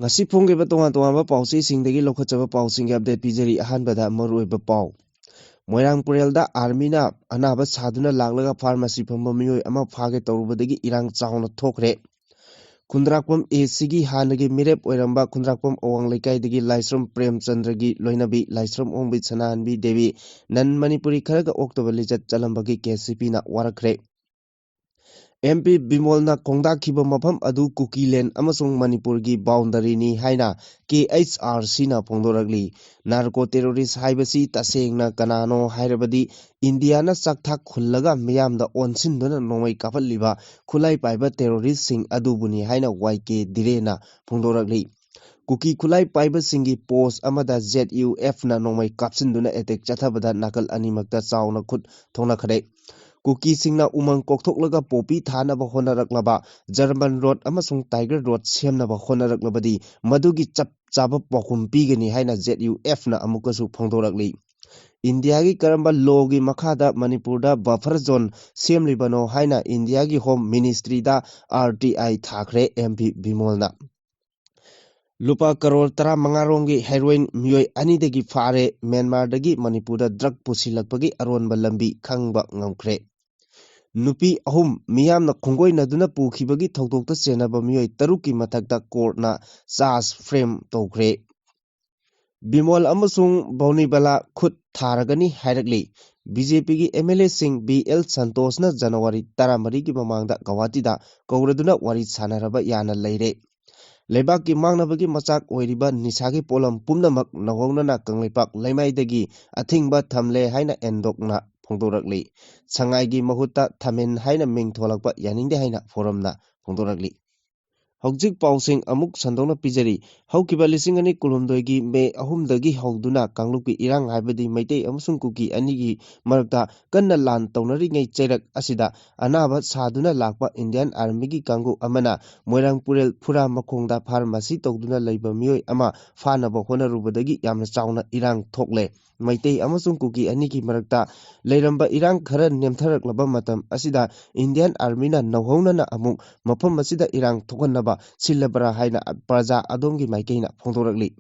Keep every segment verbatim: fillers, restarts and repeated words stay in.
ꯉꯁꯤ ꯐꯣꯡꯈꯤꯕ ꯇꯣꯉꯥꯟ ꯇꯣꯉꯥꯟꯕ ꯄꯥꯎꯆꯦꯁꯤꯡꯗꯒꯤ ꯂꯧꯈꯠꯆꯕ ꯄꯥꯎꯁꯤꯡꯒꯤ ꯑꯞꯗꯦꯠ ꯄꯤꯖꯔꯤ꯫ ꯑꯍꯥꯟꯕꯗ ꯃꯔꯨꯑꯣꯏꯕ ꯄꯥꯎ꯫ ꯃꯣꯏꯔꯥꯡ ꯄꯨꯔꯦꯜꯗ ꯑꯥꯔꯃꯤꯅ ꯑꯅꯥꯕ ꯁꯥꯗꯨꯅ ꯂꯥꯛꯂꯒ ꯐꯥꯔꯃꯥꯁꯤ ꯐꯝꯕ ꯃꯤꯑꯣꯏ ꯑꯃ ꯐꯥꯒꯦ ꯇꯧꯔꯨꯕꯗꯒꯤ ꯏꯔꯥꯡ ꯆꯥꯎꯅ ꯊꯣꯛꯈ꯭ꯔꯦ꯫ ꯈꯨꯟꯗ꯭ꯔꯥꯛꯄꯝ ꯑꯦ ꯁꯤꯒꯤ ꯍꯥꯟꯅꯒꯤ ꯃꯤꯔꯦꯞ ꯑꯣꯏꯔꯝꯕ ꯈꯨꯟꯗ꯭ꯔꯥꯛꯄꯝ ꯑꯋꯥꯡ ꯂꯩꯀꯥꯏꯗꯒꯤ ꯂꯥꯏꯁ꯭ꯔꯝ ꯄ꯭ꯔꯦꯝꯆꯟꯗ꯭ꯔꯒꯤ ꯂꯣꯏꯅꯕꯤ ꯂꯥꯏꯁ꯭ꯔꯝ ꯑꯣꯡꯕꯤ ꯁꯅꯥꯍꯟꯕꯤ ꯗꯦꯕꯤ ꯅꯟ ꯃꯅꯤꯄꯨꯔꯤ ꯈꯔꯒ ꯑꯣꯛꯇꯕ ꯂꯤꯆꯠ ꯆꯠꯂꯝꯕꯒꯤ ꯀꯦ ꯁꯤ ꯄꯤꯅ ꯋꯥꯔꯛꯈ꯭ꯔꯦ꯫ ꯑꯦꯝ ꯄꯤ ꯕꯤꯃꯣꯜꯅ ꯈꯣꯡꯗꯥꯈꯤꯕ ꯃꯐꯝ ꯑꯗꯨ ꯀꯨꯀꯤꯂꯦꯟ ꯑꯃꯁꯨꯡ ꯃꯅꯤꯄꯨꯔꯒꯤ ꯕꯥꯎꯟꯗꯔꯤꯅꯤ ꯍꯥꯏꯅ ꯀꯦ ꯑꯩꯆ ꯑꯥꯔ ꯁꯤꯅ ꯐꯣꯡꯗꯣꯔꯛꯂꯤ꯫ ꯅꯥꯔꯀꯣ ꯇꯦꯔꯣꯔꯤꯁ ꯍꯥꯏꯕꯁꯤ ꯇꯁꯦꯡꯅ ꯀꯅꯥꯅꯣ ꯍꯥꯏꯔꯕꯗꯤ ꯏꯟꯗꯤꯌꯥꯅ ꯆꯥꯛꯊꯥꯛ ꯈꯨꯜꯂꯒ ꯃꯤꯌꯥꯝꯗ ꯑꯣꯟꯁꯤꯟꯗꯨꯅ ꯅꯣꯡꯃꯩ ꯀꯥꯞꯍꯜꯂꯤꯕ ꯈꯨꯠꯂꯥꯏ ꯄꯥꯏꯕ ꯇꯦꯔꯣꯔꯤꯁꯁꯤꯡ ꯑꯗꯨꯕꯨꯅꯤ ꯍꯥꯏꯅ ꯋꯥꯏ ꯀꯦ ꯙꯤꯔꯦꯟꯅ ꯐꯣꯡꯗꯣꯔꯛꯂꯤ꯫ ꯀꯨꯀꯤ ꯈꯨꯠꯂꯥꯏ ꯄꯥꯏꯕꯁꯤꯡꯒꯤ ꯄꯣꯁ ꯑꯃꯗ ꯖꯦꯗ ꯌꯨ ꯑꯦꯐꯅ ꯅꯣꯡꯃꯩ ꯀꯥꯞꯁꯤꯟꯗꯨꯅ ꯑꯦꯇꯦꯛ ꯆꯠꯊꯕꯗ ꯅꯥꯀꯜ ꯑꯅꯤꯃꯛꯇ ꯆꯥꯎꯅ ꯈꯨꯠ ꯊꯣꯛꯅꯈ꯭ꯔꯦ꯫ ꯀꯨꯀꯤꯁꯤꯡꯅ ꯎꯃꯪ ꯀꯣꯛꯊꯣꯛꯂꯒ ꯄꯣꯄꯤ ꯊꯥꯅꯕ ꯍꯣꯠꯅꯔꯛꯂꯕ, ꯖꯔꯃꯟ ꯔꯣꯗ ꯑꯃꯁꯨꯡ ꯇꯥꯏꯒꯔ ꯔꯣꯗ ꯁꯦꯝꯅꯕ ꯍꯣꯠꯅꯔꯛꯂꯕꯗꯤ ꯃꯗꯨꯒꯤ ꯆꯞ ꯆꯥꯕ ꯄꯥꯎꯈꯨꯝ ꯄꯤꯒꯅꯤ ꯍꯥꯏꯅ ꯖꯦꯗ ꯌꯨ ꯑꯦꯐꯅ ꯑꯃꯨꯛꯀꯁꯨ ꯐꯣꯡꯗꯣꯔꯛꯂꯤ꯫ ꯏꯟꯗꯤꯌꯥꯒꯤ ꯀꯔꯝꯕ ꯂꯣꯒꯤ ꯃꯈꯥꯗ ꯃꯅꯤꯄꯨꯔꯗ ꯕꯐꯔ ꯖꯣꯟ ꯁꯦꯝꯂꯤꯕꯅꯣ ꯍꯥꯏꯅ ꯏꯟꯗꯤꯌꯥꯒꯤ ꯍꯣꯝ ꯃꯤꯅꯤꯁꯇ꯭ꯔꯤꯗ ꯑꯥꯔ ꯇꯤ ꯑꯥꯏ ꯊꯥꯈ꯭ꯔꯦ ꯑꯦꯝ ꯄꯤ ꯕꯤꯃꯣꯜꯅ꯫ ꯂꯨꯄꯥ ꯀꯔꯣꯔ ꯇꯔꯥꯃꯉꯥ ꯔꯣꯝꯒꯤ ꯍꯦꯔꯣꯏꯟ ꯃꯤꯑꯣꯏ ꯑꯅꯤꯗꯒꯤ ꯐꯥꯔꯦ꯫ ꯃ꯭ꯌꯥꯟꯃꯥꯔꯗꯒꯤ ꯃꯅꯤꯄꯨꯔꯗ ꯗ꯭ꯔꯒ ꯄꯨꯁꯤꯜꯂꯛꯄꯒꯤ ꯑꯔꯣꯟꯕ ꯂꯝꯕꯤ ꯈꯪꯕ ꯉꯝꯈ꯭ꯔꯦ꯫ ꯅꯨꯄꯤ ꯑꯍꯨꯝ ꯃꯤꯌꯥꯝꯅ ꯈꯣꯡꯒꯣꯏꯅꯗꯨꯅ ꯄꯨꯈꯤꯕꯒꯤ ꯊꯧꯗꯣꯛꯇ ꯆꯦꯟꯅꯕ ꯃꯤꯑꯣꯏ ꯇꯔꯨꯛꯀꯤ ꯃꯊꯛꯇ ꯀꯣꯔꯠꯅ ꯆꯥꯔꯖ ꯐ꯭ꯔꯦꯝ ꯇꯧꯈ꯭ꯔꯦ꯫ ꯕꯤꯃꯣꯜ ꯑꯃꯁꯨꯡ ꯕꯧꯅꯤꯕꯂꯥ ꯈꯨꯠ ꯊꯥꯔꯒꯅꯤ ꯍꯥꯏꯔꯛꯂꯤ꯫ ꯕꯤ ꯖꯦ ꯄꯤꯒꯤ ꯑꯦꯝ ꯑꯦꯜ ꯑꯦꯁꯤꯡ ꯕꯤ ꯑꯦꯜ ꯁꯟꯇꯣꯁꯅ ꯖꯅꯋꯥꯔꯤ ꯇꯔꯥꯃꯔꯤꯒꯤ ꯃꯃꯥꯡꯗ ꯒꯧꯍꯥꯇꯤꯗ ꯀꯧꯔꯗꯨꯅ ꯋꯥꯔꯤ ꯁꯥꯟꯅꯔꯕ ꯌꯥꯅ ꯂꯩꯔꯦ꯫ ꯂꯩꯕꯥꯛꯀꯤ ꯃꯥꯡꯅꯕꯒꯤ ꯃꯆꯥꯛ ꯑꯣꯏꯔꯤꯕ ꯅꯤꯁꯥꯒꯤ ꯄꯣꯠꯂꯝ ꯄꯨꯝꯅꯃꯛ ꯅꯧꯍꯧꯅꯅ ꯀꯪꯂꯩꯄꯥꯛ ꯂꯩꯃꯥꯏꯗꯒꯤ ꯑꯊꯤꯡꯕ ꯊꯝꯂꯦ ꯍꯥꯏꯅ ꯑꯦꯟꯗꯣꯛꯅ ꯐꯣꯡꯗꯣꯔꯛꯂꯤ꯫ ꯁꯉꯥꯏꯒꯤ ꯃꯍꯨꯠꯇ ꯊꯥꯃꯤꯟ ꯍꯥꯏꯅ ꯃꯤꯡ ꯊꯣꯜꯂꯛꯄ ꯌꯥꯅꯤꯡꯗꯦ ꯍꯥꯏꯅ ꯐꯣꯔꯝꯅ ꯐꯣꯡꯗꯣꯔꯛꯂꯤ꯫ ꯍꯧꯖꯤꯛ ꯄꯥꯎꯁꯤꯡ ꯑꯃꯨꯛ ꯁꯟꯗꯣꯛꯅ ꯄꯤꯖꯔꯤ꯫ ꯍꯧꯈꯤꯕ ꯂꯤꯁꯤꯡ ꯑꯅꯤ ꯀꯨꯟꯍꯨꯝꯗꯣꯏꯒꯤ ꯃꯦ ꯑꯍꯨꯝꯗꯒꯤ ꯍꯧꯗꯨꯅ ꯀꯥꯡꯂꯨꯞꯀꯤ ꯏꯔꯥꯡ ꯍꯥꯏꯕꯗꯤ ꯃꯩꯇꯩ ꯑꯃꯁꯨꯡ ꯀꯨꯀꯤ ꯑꯅꯤꯒꯤ ꯃꯔꯛꯇ ꯀꯟꯅ ꯂꯥꯟ ꯇꯧꯅꯔꯤꯉꯩ ꯆꯩꯔꯛ ꯑꯁꯤꯗ ꯑꯅꯥꯕ ꯁꯥꯗꯨꯅ ꯂꯥꯛꯄ ꯏꯟꯗꯤꯌꯥꯟ ꯑꯥꯔꯃꯤꯒꯤ ꯀꯥꯡꯕꯨ ꯑꯃꯅ ꯃꯣꯏꯔꯥꯡ ꯄꯨꯔꯦꯜ ꯐꯨꯔꯥ ꯃꯈꯣꯡꯗ ꯐꯥꯔꯃꯥꯁꯤ ꯇꯧꯗꯨꯅ ꯂꯩꯕ ꯃꯤꯑꯣꯏ ꯑꯃ ꯐꯥꯅꯕ ꯍꯣꯠꯅꯔꯨꯕꯗꯒꯤ ꯌꯥꯝꯅ ꯆꯥꯎꯅ ꯏꯔꯥꯡ ꯊꯣꯛꯂꯦ꯫ ꯃꯩꯇꯩ ꯑꯃꯁꯨꯡ ꯀꯨꯀꯤ ꯑꯅꯤꯒꯤ ꯃꯔꯛꯇ ꯂꯩꯔꯝꯕ ꯏꯔꯥꯡ ꯈꯔ ꯅꯦꯝꯊꯔꯛꯂꯕ ꯃꯇꯝ ꯑꯁꯤꯗ ꯏꯟꯗꯤꯌꯥꯟ ꯑꯥꯔꯃꯤꯅ ꯅꯧꯍꯧꯅꯅ ꯑꯃꯨꯛ ꯃꯐꯝ ꯑꯁꯤꯗ ꯏꯔꯥꯡ ꯊꯣꯛꯍꯟꯅꯕ ꯁꯤꯜꯂꯕ꯭ꯔꯥ ꯍꯥꯏꯅ ꯄ꯭ꯔꯖꯥ ꯑꯗꯣꯝꯒꯤ ꯃꯥꯏꯀꯩꯅ ꯐꯣꯡꯗꯣꯔꯛꯂꯤ꯫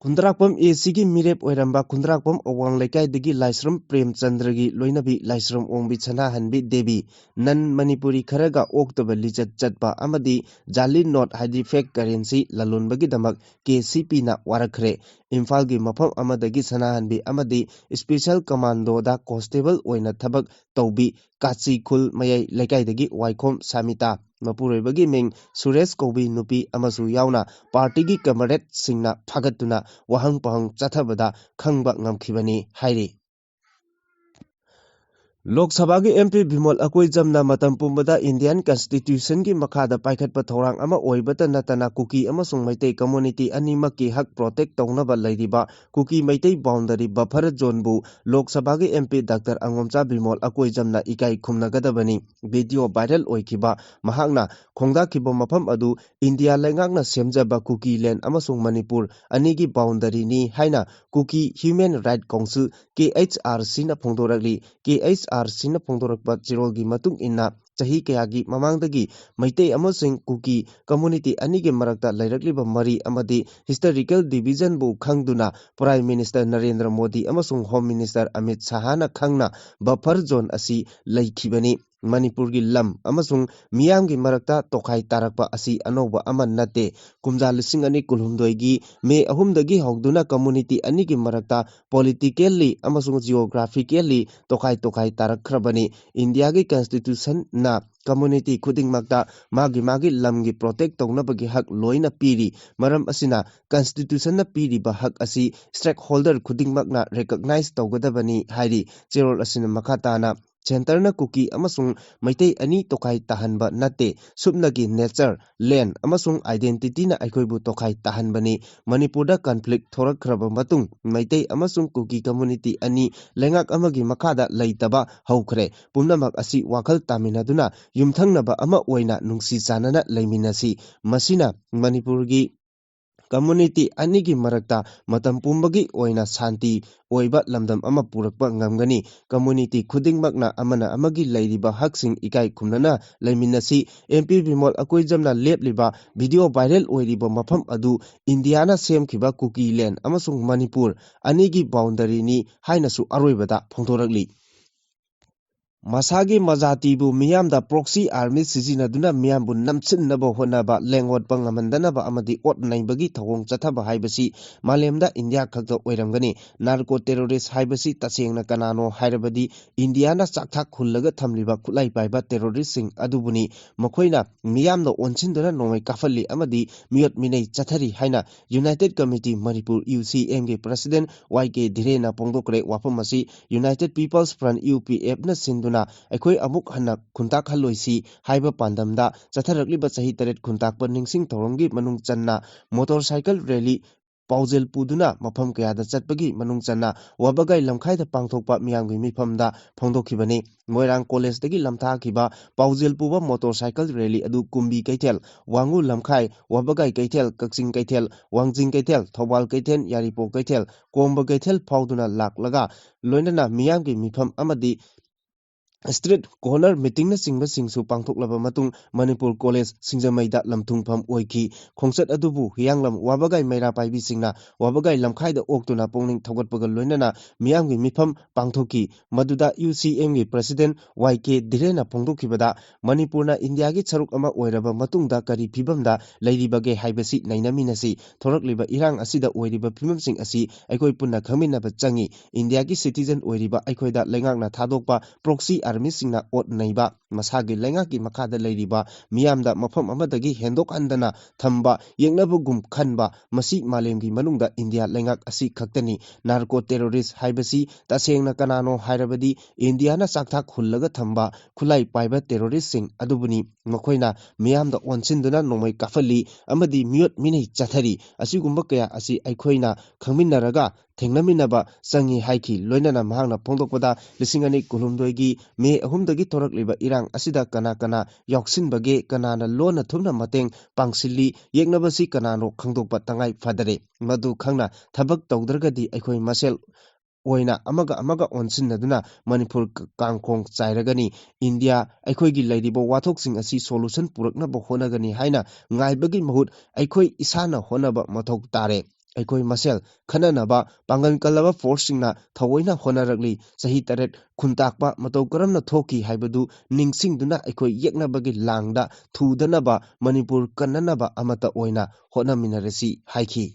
ꯈꯨꯟꯗ꯭ꯔꯥꯛꯄꯝ ꯑꯦ ꯁꯤꯒꯤ ꯃꯤꯔꯦꯞ ꯑꯣꯏꯔꯝꯕ ꯈꯨꯟꯗ꯭ꯔꯥꯛꯄꯝ ꯑꯋꯥꯡ ꯂꯩꯀꯥꯏꯗꯒꯤ ꯂꯥꯏꯁ꯭ꯔꯝ ꯄ꯭ꯔꯦꯝꯆꯟꯗ꯭ꯔꯒꯤ ꯂꯣꯏꯅꯕꯤ ꯂꯥꯏꯁ꯭ꯔꯝ ꯑꯣꯡꯕꯤ ꯁꯅꯥꯍꯟꯕꯤ ꯗꯦꯕꯤ, ꯅꯟ ꯃꯅꯤꯄꯨꯔꯤ ꯈꯔꯒ ꯑꯣꯛꯇꯕ ꯂꯤꯆꯠ ꯆꯠꯄ ꯑꯃꯗꯤ ꯖꯥꯂꯤ ꯅꯣꯠ ꯍꯥꯏꯗꯤ fake currency ꯂꯂꯣꯟꯕꯒꯤꯗꯃꯛ ꯀꯦ ꯁꯤ ꯄꯤꯅ ꯋꯥꯔꯛꯈ꯭ꯔꯦ꯫ ꯏꯝꯐꯥꯜꯒꯤ ꯃꯐꯝ ꯑꯃꯗꯒꯤ ꯁꯅꯥꯍꯟꯕꯤ ꯑꯃꯗꯤ special commandoꯗ constable ꯑꯣꯏꯅ ꯊꯕꯛ ꯇꯧꯕꯤ ꯀꯥꯆꯤ ꯈꯨꯜ ꯃꯌꯥꯏ ꯂꯩꯀꯥꯏꯗꯒꯤ ꯋꯥꯏꯈꯣꯝ ꯁꯥꯃꯤꯇꯥ, ꯃꯄꯨꯔꯣꯏꯕꯒꯤ ꯃꯤꯡ ꯁꯨꯔꯦꯁ ꯀꯧꯕꯤ ꯅꯨꯄꯤ ꯑꯃꯁꯨ ꯌꯥꯎꯅ partyꯒꯤ comradeꯁꯤꯡꯅ ꯐꯥꯒꯠꯇꯨꯅ ꯋꯥꯍꯪ ꯄꯥꯎꯍꯪ ꯆꯠꯊꯕꯗ ꯈꯪꯕ ꯉꯝꯈꯤꯕꯅꯤ ꯍꯥꯏꯔꯤ꯫ ꯂꯣꯛ ꯁꯚꯥꯒꯤ ꯑꯦꯝ ꯄꯤ ꯕꯤꯃꯣꯜ ꯑꯀꯣꯏꯖꯝꯅ ꯃꯇꯝ ꯄꯨꯝꯕꯗ Indian Constitutionꯒꯤ ꯃꯈꯥꯗ ꯄꯥꯏꯈꯠꯄ ꯊꯧꯔꯥꯡ ꯑꯃ ꯑꯣꯏꯕꯇ ꯅꯠꯇꯅ ꯀꯨꯀꯤ ꯑꯃꯁꯨꯡ ꯃꯩꯇꯩ community ꯑꯅꯤꯃꯛꯀꯤ ꯍꯛ protect ꯇꯧꯅꯕ ꯂꯩꯔꯤꯕ ꯀꯨꯀꯤ ꯃꯩꯇꯩ boundary buffer zoneꯕꯨ ꯂꯣꯛ ꯁꯚꯥꯒꯤ ꯑꯦꯝ ꯄꯤ ꯗꯥꯛꯇꯔ ꯑꯉꯣꯝꯆꯥ ꯕꯤꯃꯣꯜ ꯑꯀꯣꯏꯖꯝꯅ ꯏꯀꯥꯏ ꯈꯨꯝꯅꯒꯗꯕꯅꯤ꯫ Video viral ꯑꯣꯏꯈꯤꯕ ꯃꯍꯥꯛꯅ ꯈꯣꯡꯗꯥꯈꯤꯕ ꯃꯐꯝ ꯑꯗꯨ ꯏꯟꯗꯤꯌꯥ ꯂꯩꯉꯥꯛꯅ ꯁꯦꯝꯖꯕ ꯀꯨꯀꯤ land ꯑꯃꯁꯨꯡ ꯃꯅꯤꯄꯨꯔ ꯑꯅꯤꯒꯤ boundaryꯅꯤ ꯍꯥꯏꯅ ꯀꯨꯀꯤ Human Right Council, ꯀꯦ ꯑꯩꯆ ꯑꯥꯔ ꯁꯤꯅ ꯐꯣꯡꯗꯣꯔꯛꯂꯤ꯫ ꯀꯦ ꯑꯩꯆ ꯑꯥꯔ ꯁꯤꯅ ꯐꯣꯡꯗꯣꯔꯛꯄ ꯆꯦꯔꯣꯜꯒꯤ ꯃꯇꯨꯡ ꯏꯟꯅ, ꯆꯍꯤ ꯀꯌꯥꯒꯤ ꯃꯃꯥꯡꯗꯒꯤ ꯃꯩꯇꯩ ꯑꯃꯁꯨꯡ ꯀꯨꯀꯤ community ꯑꯅꯤꯒꯤ ꯃꯔꯛꯇ ꯂꯩꯔꯛꯂꯤꯕ ꯃꯔꯤ ꯑꯃꯗꯤ historical divisionꯕꯨ ꯈꯪꯗꯨꯅ Prime Minister Narendra Modi ꯑꯃꯁꯨꯡ Home Minister ꯑꯃꯤꯠ ꯁꯥꯍꯅ ꯈꯪꯅ buffer zone ꯑꯁꯤ ꯂꯩꯈꯤꯕꯅꯤ꯫ ꯃꯅꯤꯄꯨꯔꯒꯤ ꯂꯝ ꯑꯃꯁꯨꯡ ꯃꯤꯌꯥꯝꯒꯤ ꯃꯔꯛꯇ ꯇꯣꯈꯥꯏ ꯇꯥꯔꯛꯄ ꯑꯁꯤ ꯑꯅꯧꯕ ꯑꯃ ꯅꯠꯇꯦ꯫ ꯀꯨꯝꯖꯥ ꯂꯤꯁꯤꯡ ꯑꯅꯤ ꯀꯨꯟꯍꯨꯝꯗꯣꯏꯒꯤ ꯃꯦ ꯑꯍꯨꯝꯗꯒꯤ ꯍꯧꯗꯨꯅ community ꯑꯅꯤꯒꯤ ꯃꯔꯛꯇ politically ꯑꯃꯁꯨꯡ geographically ꯇꯣꯈꯥꯏ ꯇꯣꯈꯥꯏ ꯇꯥꯔꯛꯈ꯭ꯔꯕꯅꯤ꯫ ꯏꯟꯗꯤꯌꯥꯒꯤ Constitutionꯅ community ꯈꯨꯗꯤꯡꯃꯛꯇ ꯃꯥꯒꯤ ꯃꯥꯒꯤ ꯂꯝꯒꯤ protect ꯇꯧꯅꯕꯒꯤ ꯍꯛ ꯂꯣꯏꯅ ꯄꯤꯔꯤ꯫ ꯃꯔꯝ ꯑꯁꯤꯅ Constitutionꯅ ꯄꯤꯔꯤꯕ ꯍꯛ ꯑꯁꯤ stakeholder ꯈꯨꯗꯤꯡꯃꯛꯅ recognize ꯇꯧꯒꯗꯕꯅꯤ ꯍꯥꯏꯔꯤ꯫ ꯆꯦꯔꯣꯜ ꯑꯁꯤꯅ ꯃꯈꯥ ꯇꯥꯅ, Centreꯅ ꯀꯨꯀꯤ ꯑꯃꯁꯨꯡ ꯃꯩꯇꯩ ꯑꯅꯤ ꯇꯣꯈꯥꯏ ꯇꯥꯍꯟꯕ ꯅꯠꯇꯦ꯫ ꯁꯨꯞꯅꯒꯤ nature, land ꯑꯃꯁꯨꯡ identityꯅ ꯑꯩꯈꯣꯏꯕꯨ ꯇꯣꯈꯥꯏ ꯇꯥꯍꯟꯕꯅꯤ꯫ ꯃꯅꯤꯄꯨꯔꯗ conflict ꯊꯣꯔꯛꯈ꯭ꯔꯕ ꯃꯇꯨꯡ ꯃꯩꯇꯩ ꯑꯃꯁꯨꯡ ꯀꯨꯀꯤ community ꯑꯅꯤ ꯂꯩꯉꯥꯛ ꯑꯃꯒꯤ ꯃꯈꯥꯗ ꯂꯩꯇꯕ ꯍꯧꯈ꯭ꯔꯦ꯫ ꯄꯨꯝꯅꯃꯛ ꯑꯁꯤ ꯋꯥꯈꯜ ꯇꯥꯃꯤꯟꯅꯗꯨꯅ ꯌꯨꯝꯊꯪꯅꯕ ꯑꯃ ꯑꯣꯏꯅ ꯅꯨꯡꯁꯤ ꯆꯥꯟꯅꯅ ꯂꯩꯃꯤꯟꯅꯁꯤ꯫ ꯃꯁꯤꯅ ꯃꯅꯤꯄꯨꯔꯒꯤ ꯀꯝꯃ꯭ꯌꯨꯅꯤꯇꯤ ꯑꯅꯤꯒꯤ ꯃꯔꯛꯇ ꯃꯇꯝ ꯄꯨꯝꯕꯒꯤ ꯑꯣꯏꯅ ꯁꯥꯟꯇꯤ ꯑꯣꯏꯕ ꯂꯝꯗꯝ ꯑꯃ ꯄꯨꯔꯛꯄ ꯉꯝꯒꯅꯤ꯫ ꯀꯝꯃ꯭ꯌꯨꯅꯤꯇꯤ ꯈꯨꯗꯤꯡꯃꯛꯅ ꯑꯃꯅ ꯑꯃꯒꯤ ꯂꯩꯔꯤꯕ ꯍꯛꯁꯤꯡ ꯏꯀꯥꯏ ꯈꯨꯝꯅꯅ ꯂꯩꯃꯤꯟꯅꯁꯤ꯫ M P Bimol ꯑꯀꯣꯏꯖꯝꯅ ꯂꯦꯞꯂꯤꯕ video viral ꯑꯣꯏꯔꯤꯕ ꯃꯐꯝ ꯑꯗꯨ ꯏꯟꯗꯤꯌꯥꯅ ꯁꯦꯝꯈꯤꯕ ꯀꯨꯀꯤ ꯂꯦꯟ ꯑꯃꯁꯨꯡ ꯃꯅꯤꯄꯨꯔ ꯑꯅꯤꯒꯤ ꯕꯥꯎꯟꯗꯔꯤꯅꯤ ꯍꯥꯏꯅꯁꯨ ꯑꯔꯣꯏꯕꯗ ꯐꯣꯡꯗꯣꯔꯛꯂꯤ꯫ ꯃꯁꯥꯒꯤ ꯃꯖꯥꯇꯤꯕꯨ ꯃꯤꯌꯥꯝꯗ ꯄ꯭ꯔꯣꯛꯁꯤ ꯑꯥꯔꯃꯤ ꯁꯤꯖꯤꯟꯅꯗꯨꯅ ꯃꯤꯌꯥꯝꯕꯨ ꯅꯝꯁꯤꯟꯅꯕ ꯍꯣꯠꯅꯕ, ꯂꯦꯡꯑꯣꯠꯄ ꯉꯝꯍꯟꯗꯅꯕ ꯑꯃꯗꯤ ꯑꯣꯠ ꯅꯩꯕꯒꯤ ꯊꯧꯑꯣꯡ ꯆꯠꯊꯕ ꯍꯥꯏꯕꯁꯤ ꯃꯥꯂꯦꯝꯗ ꯏꯟꯗꯤꯌꯥ ꯈꯛꯇ ꯑꯣꯏꯔꯝꯒꯅꯤ꯫ ꯅꯥꯔꯀꯣ ꯇꯦꯔꯣꯔꯤꯁ ꯍꯥꯏꯕꯁꯤ ꯇꯁꯦꯡꯅ ꯀꯅꯥꯅꯣ ꯍꯥꯏꯔꯕꯗꯤ ꯏꯟꯗꯤꯌꯥꯅ ꯆꯥꯛꯊꯥꯛ ꯍꯨꯜꯂꯒ ꯊꯝꯂꯤꯕ ꯈꯨꯠꯂꯥꯏ ꯄꯥꯏꯕ ꯇꯦꯔꯣꯔꯤꯁꯁꯤꯡ ꯑꯗꯨꯕꯨꯅꯤ꯫ ꯃꯈꯣꯏꯅ ꯃꯤꯌꯥꯝꯅ ꯑꯣꯟꯁꯤꯟꯗꯨꯅ ꯅꯣꯡꯃꯩ ꯀꯥꯞꯍꯜꯂꯤ ꯑꯃꯗꯤ ꯃꯤꯑꯣꯠ ꯃꯤꯅꯩ ꯆꯠꯊꯔꯤ ꯍꯥꯏꯅ ꯌꯨꯅꯥꯏꯇꯦꯗ ꯀꯃꯤꯇꯤ ꯃꯅꯤꯄꯨꯔ, ꯌꯨ ꯁꯤ ꯑꯦꯝꯒꯤ ꯄ꯭ꯔꯁꯤꯗꯦꯟ ꯋꯥꯏ ꯀꯦ ꯙꯤꯔꯦꯟꯅ ꯐꯣꯡꯗꯣꯛꯈ꯭ꯔꯦ꯫ ꯋꯥꯐꯝ ꯑꯁꯤ ꯌꯨꯅꯥꯏꯇꯦꯗ ꯄꯤꯄꯜꯁ ꯐ꯭ꯔꯟꯠ, ꯌꯨ ꯄꯤ ꯑꯦꯐꯅ ꯁꯤꯟꯗꯨꯅ ꯑꯩꯈꯣꯏ ꯑꯃꯨꯛ ꯍꯟꯅ ꯈꯨꯟꯇꯥꯛꯍꯜꯂꯣꯏꯁꯤ ꯍꯥꯏꯕ ꯄꯥꯟꯗꯝꯗ ꯆꯠꯊꯔꯛꯂꯤꯕ ꯆꯍꯤ ꯇꯔꯦꯠ ꯈꯨꯟꯇꯥꯛꯄ ꯅꯤꯡꯁꯤꯡ ꯊꯧꯔꯝꯒꯤ ꯃꯅꯨꯡ ꯆꯟꯅ ꯃꯣꯇꯣꯔ ꯁꯥꯏꯀꯜ ꯔꯦꯂꯤ ꯄꯥꯎꯖꯦꯜ ꯄꯨꯗꯨꯅ ꯃꯐꯝ ꯀꯌꯥꯗ ꯆꯠꯄꯒꯤ ꯃꯅꯨꯡ ꯆꯟꯅ ꯋꯥꯕꯒꯥꯏ ꯂꯝꯈꯥꯏꯗ ꯄꯥꯡꯊꯣꯛꯄ ꯃꯤꯌꯥꯝꯒꯤ ꯃꯤꯐꯝꯗ ꯐꯣꯡꯗꯣꯛꯈꯤꯕꯅꯤ꯫ ꯃꯣꯏꯔꯥꯡ ꯀꯣꯂꯦꯖꯇꯒꯤ ꯂꯝꯊꯥꯈꯤꯕ ꯄꯥꯎꯖꯦꯜ ꯄꯨꯕ ꯃꯣꯇꯣꯔ ꯁꯥꯏꯀꯜ ꯔꯦꯂꯤ ꯑꯗꯨ ꯀꯨꯝꯕꯤ ꯀꯩꯊꯦꯜ, ꯋꯥꯉꯨ ꯂꯝꯈꯥꯏ, ꯋꯥꯕꯒꯥꯏ ꯀꯩꯊꯦꯜ, ꯀꯛꯆꯤꯡ ꯀꯩꯊꯦꯜ, ꯋꯥꯡꯖꯤꯡ ꯀꯩꯊꯦꯜ, ꯊꯧꯕꯥꯜ ꯀꯩꯊꯦꯜ, ꯌꯥꯏꯔꯤꯄꯣꯛ ꯀꯩꯊꯦꯜ, ꯀꯣꯝꯕ ꯀꯩꯊꯦꯜ ꯐꯥꯎꯗꯨꯅ ꯂꯥꯛꯂꯒ ꯂꯣꯏꯅꯅ ꯃꯤꯌꯥꯝꯒꯤ ꯃꯤꯐꯝ ꯑꯃꯗꯤ ꯁ꯭ꯇ꯭ꯔꯤꯠ ꯀꯣꯔꯅꯔ ꯃꯤꯇꯤꯡꯅꯆꯤꯡꯕꯁꯤꯡꯁꯨ ꯄꯥꯡꯊꯣꯛꯂꯕ ꯃꯇꯨꯡ ꯃꯅꯤꯄꯨꯔ ꯀꯣꯂꯦꯖ ꯁꯤꯡꯖꯃꯩꯗ ꯂꯝꯊꯨꯡꯐꯝ ꯑꯣꯏꯈꯤ꯫ ꯈꯣꯡꯆꯠ ꯑꯗꯨꯕꯨ ꯍꯤꯌꯥꯡꯂꯝ ꯋꯥꯕꯒꯥꯏ ꯃꯩꯔꯥ ꯄꯥꯏꯕꯤꯁꯤꯡꯅ ꯋꯥꯕꯒꯥꯏ ꯂꯝꯈꯥꯏꯗ ꯑꯣꯛꯇꯨꯅ ꯄꯨꯛꯅꯤꯡ ꯊꯧꯒꯠꯄꯒ ꯂꯣꯏꯅꯅ ꯃꯤꯌꯥꯝꯒꯤ ꯃꯤꯐꯝ ꯄꯥꯡꯊꯣꯛꯈꯤ꯫ ꯃꯗꯨꯗ ꯌꯨ ꯁꯤ ꯑꯦꯝꯒꯤ ꯄ꯭ꯔꯁꯤꯗꯦꯟ ꯋꯥꯏ ꯀꯦ ꯙꯤꯔꯦꯟꯅ ꯐꯣꯡꯗꯣꯛꯈꯤꯕꯗ, ꯃꯅꯤꯄꯨꯔꯅ ꯏꯟꯗꯤꯌꯥꯒꯤ ꯁꯔꯨꯛ ꯑꯃ ꯑꯣꯏꯔꯕ ꯃꯇꯨꯡꯗ ꯀꯔꯤ ꯐꯤꯕꯝꯗ ꯂꯩꯔꯤꯕꯒꯦ ꯍꯥꯏꯕꯁꯤ ꯅꯩꯅꯃꯤꯟꯅꯁꯤ꯫ ꯊꯣꯔꯛꯂꯤꯕ ꯏꯔꯥꯡ ꯑꯁꯤꯗ ꯑꯣꯏꯔꯤꯕ ꯐꯤꯕꯝꯁꯤꯡ ꯑꯁꯤ ꯑꯩꯈꯣꯏ ꯄꯨꯟꯅ ꯈꯪꯃꯤꯟꯅꯕ ꯆꯪꯏ꯫ ꯏꯟꯗꯤꯌꯥꯒꯤ ꯁꯤꯇꯤꯖꯟ ꯑꯣꯏꯔꯤꯕ ꯑꯩꯈꯣꯏꯗ ꯂꯩꯉꯥꯛꯅ ꯊꯥꯗꯣꯛꯄ ꯄ꯭ꯔꯣꯛꯁꯤ ꯑꯥꯔꯃꯤꯁꯤꯡꯅ ꯑꯣꯠ ꯅꯩꯕ, ꯃꯁꯥꯒꯤ ꯂꯩꯉꯥꯛꯀꯤ ꯃꯈꯥꯗ ꯂꯩꯔꯤꯕ ꯃꯤꯌꯥꯝꯗ ꯃꯐꯝ ꯑꯃꯗꯒꯤ ꯍꯦꯟꯗꯣꯛꯍꯟꯗꯅ ꯊꯝꯕ, ꯌꯦꯛꯅꯕꯒꯨꯝ ꯈꯟꯕ, ꯃꯁꯤ ꯃꯥꯂꯦꯝꯒꯤ ꯃꯅꯨꯡꯗ ꯏꯟꯗꯤꯌꯥ ꯂꯩꯉꯥꯛ ꯑꯁꯤ ꯈꯛꯇꯅꯤ꯫ ꯅꯥꯔꯀꯣ ꯇꯦꯔꯣꯔꯤꯁ ꯍꯥꯏꯕꯁꯤ ꯇꯁꯦꯡꯅ ꯀꯅꯥꯅꯣ ꯍꯥꯏꯔꯕꯗꯤ ꯏꯟꯗꯤꯌꯥꯅ ꯆꯥꯛꯊꯥꯛ ꯍꯨꯜꯂꯒ ꯊꯝꯕ ꯈꯨꯠꯂꯥꯏ ꯄꯥꯏꯕ ꯇꯦꯔꯣꯔꯤꯁꯁꯤꯡ ꯑꯗꯨꯕꯨꯅꯤ꯫ ꯃꯈꯣꯏꯅ ꯃꯤꯌꯥꯝꯗ ꯑꯣꯟꯁꯤꯟꯗꯨꯅ ꯅꯣꯡꯃꯩ ꯀꯥꯞꯍꯜꯂꯤ ꯑꯃꯗꯤ ꯃꯤꯑꯣꯠ ꯃꯤꯅꯩ ꯆꯠꯊꯔꯤ꯫ ꯑꯁꯤꯒꯨꯝꯕ ꯀꯌꯥ ꯑꯁꯤ ꯑꯩꯈꯣꯏꯅ ꯈꯪꯃꯤꯟꯅꯔꯒ ꯊꯦꯡꯅꯃꯤꯟꯅꯕ ꯆꯪꯏ ꯍꯥꯏꯈꯤ꯫ ꯂꯣꯏꯅꯅ ꯃꯍꯥꯛꯅ ꯐꯣꯡꯗꯣꯛꯄꯗ, ꯂꯤꯁꯤꯡ ꯑꯅꯤ ꯀꯨꯟꯍꯨꯝꯗꯣꯏꯒꯤ ꯃꯦ ꯑꯍꯨꯝꯗꯒꯤ ꯊꯣꯔꯛꯂꯤꯕ ꯏꯔꯥꯡ ꯑꯁꯤꯗ ꯀꯅꯥ ꯀꯅꯥ ꯌꯥꯎꯁꯤꯟꯕꯒꯦ, ꯀꯅꯥꯅ ꯂꯣꯟꯅ ꯊꯨꯞꯅ ꯃꯇꯦꯡ ꯄꯥꯡꯁꯤꯜꯂꯤ, ꯌꯦꯛꯅꯕꯁꯤ ꯀꯅꯥꯅꯣ ꯈꯪꯗꯣꯛꯄ ꯇꯉꯥꯏ ꯐꯗꯔꯦ꯫ ꯃꯗꯨ ꯈꯪꯅ ꯊꯕꯛ ꯇꯧꯗ꯭ꯔꯒꯗꯤ ꯑꯩꯈꯣꯏ ꯃꯁꯦꯜ ꯑꯣꯏꯅ ꯑꯃꯒ ꯑꯃꯒ ꯑꯣꯟꯁꯤꯟꯅꯗꯨꯅ ꯃꯅꯤꯄꯨꯔ ꯀ-, ꯀꯥꯡꯈꯣꯡ ꯆꯥꯏꯔꯒꯅꯤ꯫ ꯏꯟꯗꯤꯌꯥ ꯑꯩꯈꯣꯏꯒꯤ ꯂꯩꯔꯤꯕ ꯋꯥꯊꯣꯛꯁꯤꯡ ꯑꯁꯤ solution ꯄꯨꯔꯛꯅꯕ ꯍꯣꯠꯅꯒꯅꯤ ꯍꯥꯏꯅ ꯉꯥꯏꯕꯒꯤ ꯃꯍꯨꯠ ꯑꯩꯈꯣꯏ ꯏꯁꯥꯅ ꯍꯣꯠꯅꯕ ꯃꯊꯧ ꯇꯥꯔꯦ꯫ ꯑꯩꯈꯣꯏ ꯃꯁꯦꯜ ꯈꯟꯅꯅꯕ ꯄꯥꯡꯒꯜ ꯀꯜꯂꯕ forceꯁꯤꯡꯅ ꯊꯑꯣꯏꯅ ꯍꯣꯠꯅꯔꯛꯂꯤ꯫ ꯆꯍꯤ ꯇꯔꯦꯠ ꯈꯨꯟꯇꯥꯛꯄ ꯃꯇꯧ ꯀꯔꯝꯅ ꯊꯣꯛꯈꯤ ꯍꯥꯏꯕꯗꯨ ꯅꯤꯡꯁꯤꯡꯗꯨꯅ ꯑꯩꯈꯣꯏ ꯌꯦꯛꯅꯕꯒꯤ ꯂꯥꯡꯗ ꯊꯨꯗꯅꯕ ꯃꯅꯤꯄꯨꯔ ꯀꯟꯅꯅꯕ ꯑꯃꯠꯇ ꯑꯣꯏꯅ ꯍꯣꯠꯅꯃꯤꯟꯅꯔꯁꯤ ꯍꯥꯏꯈꯤ꯫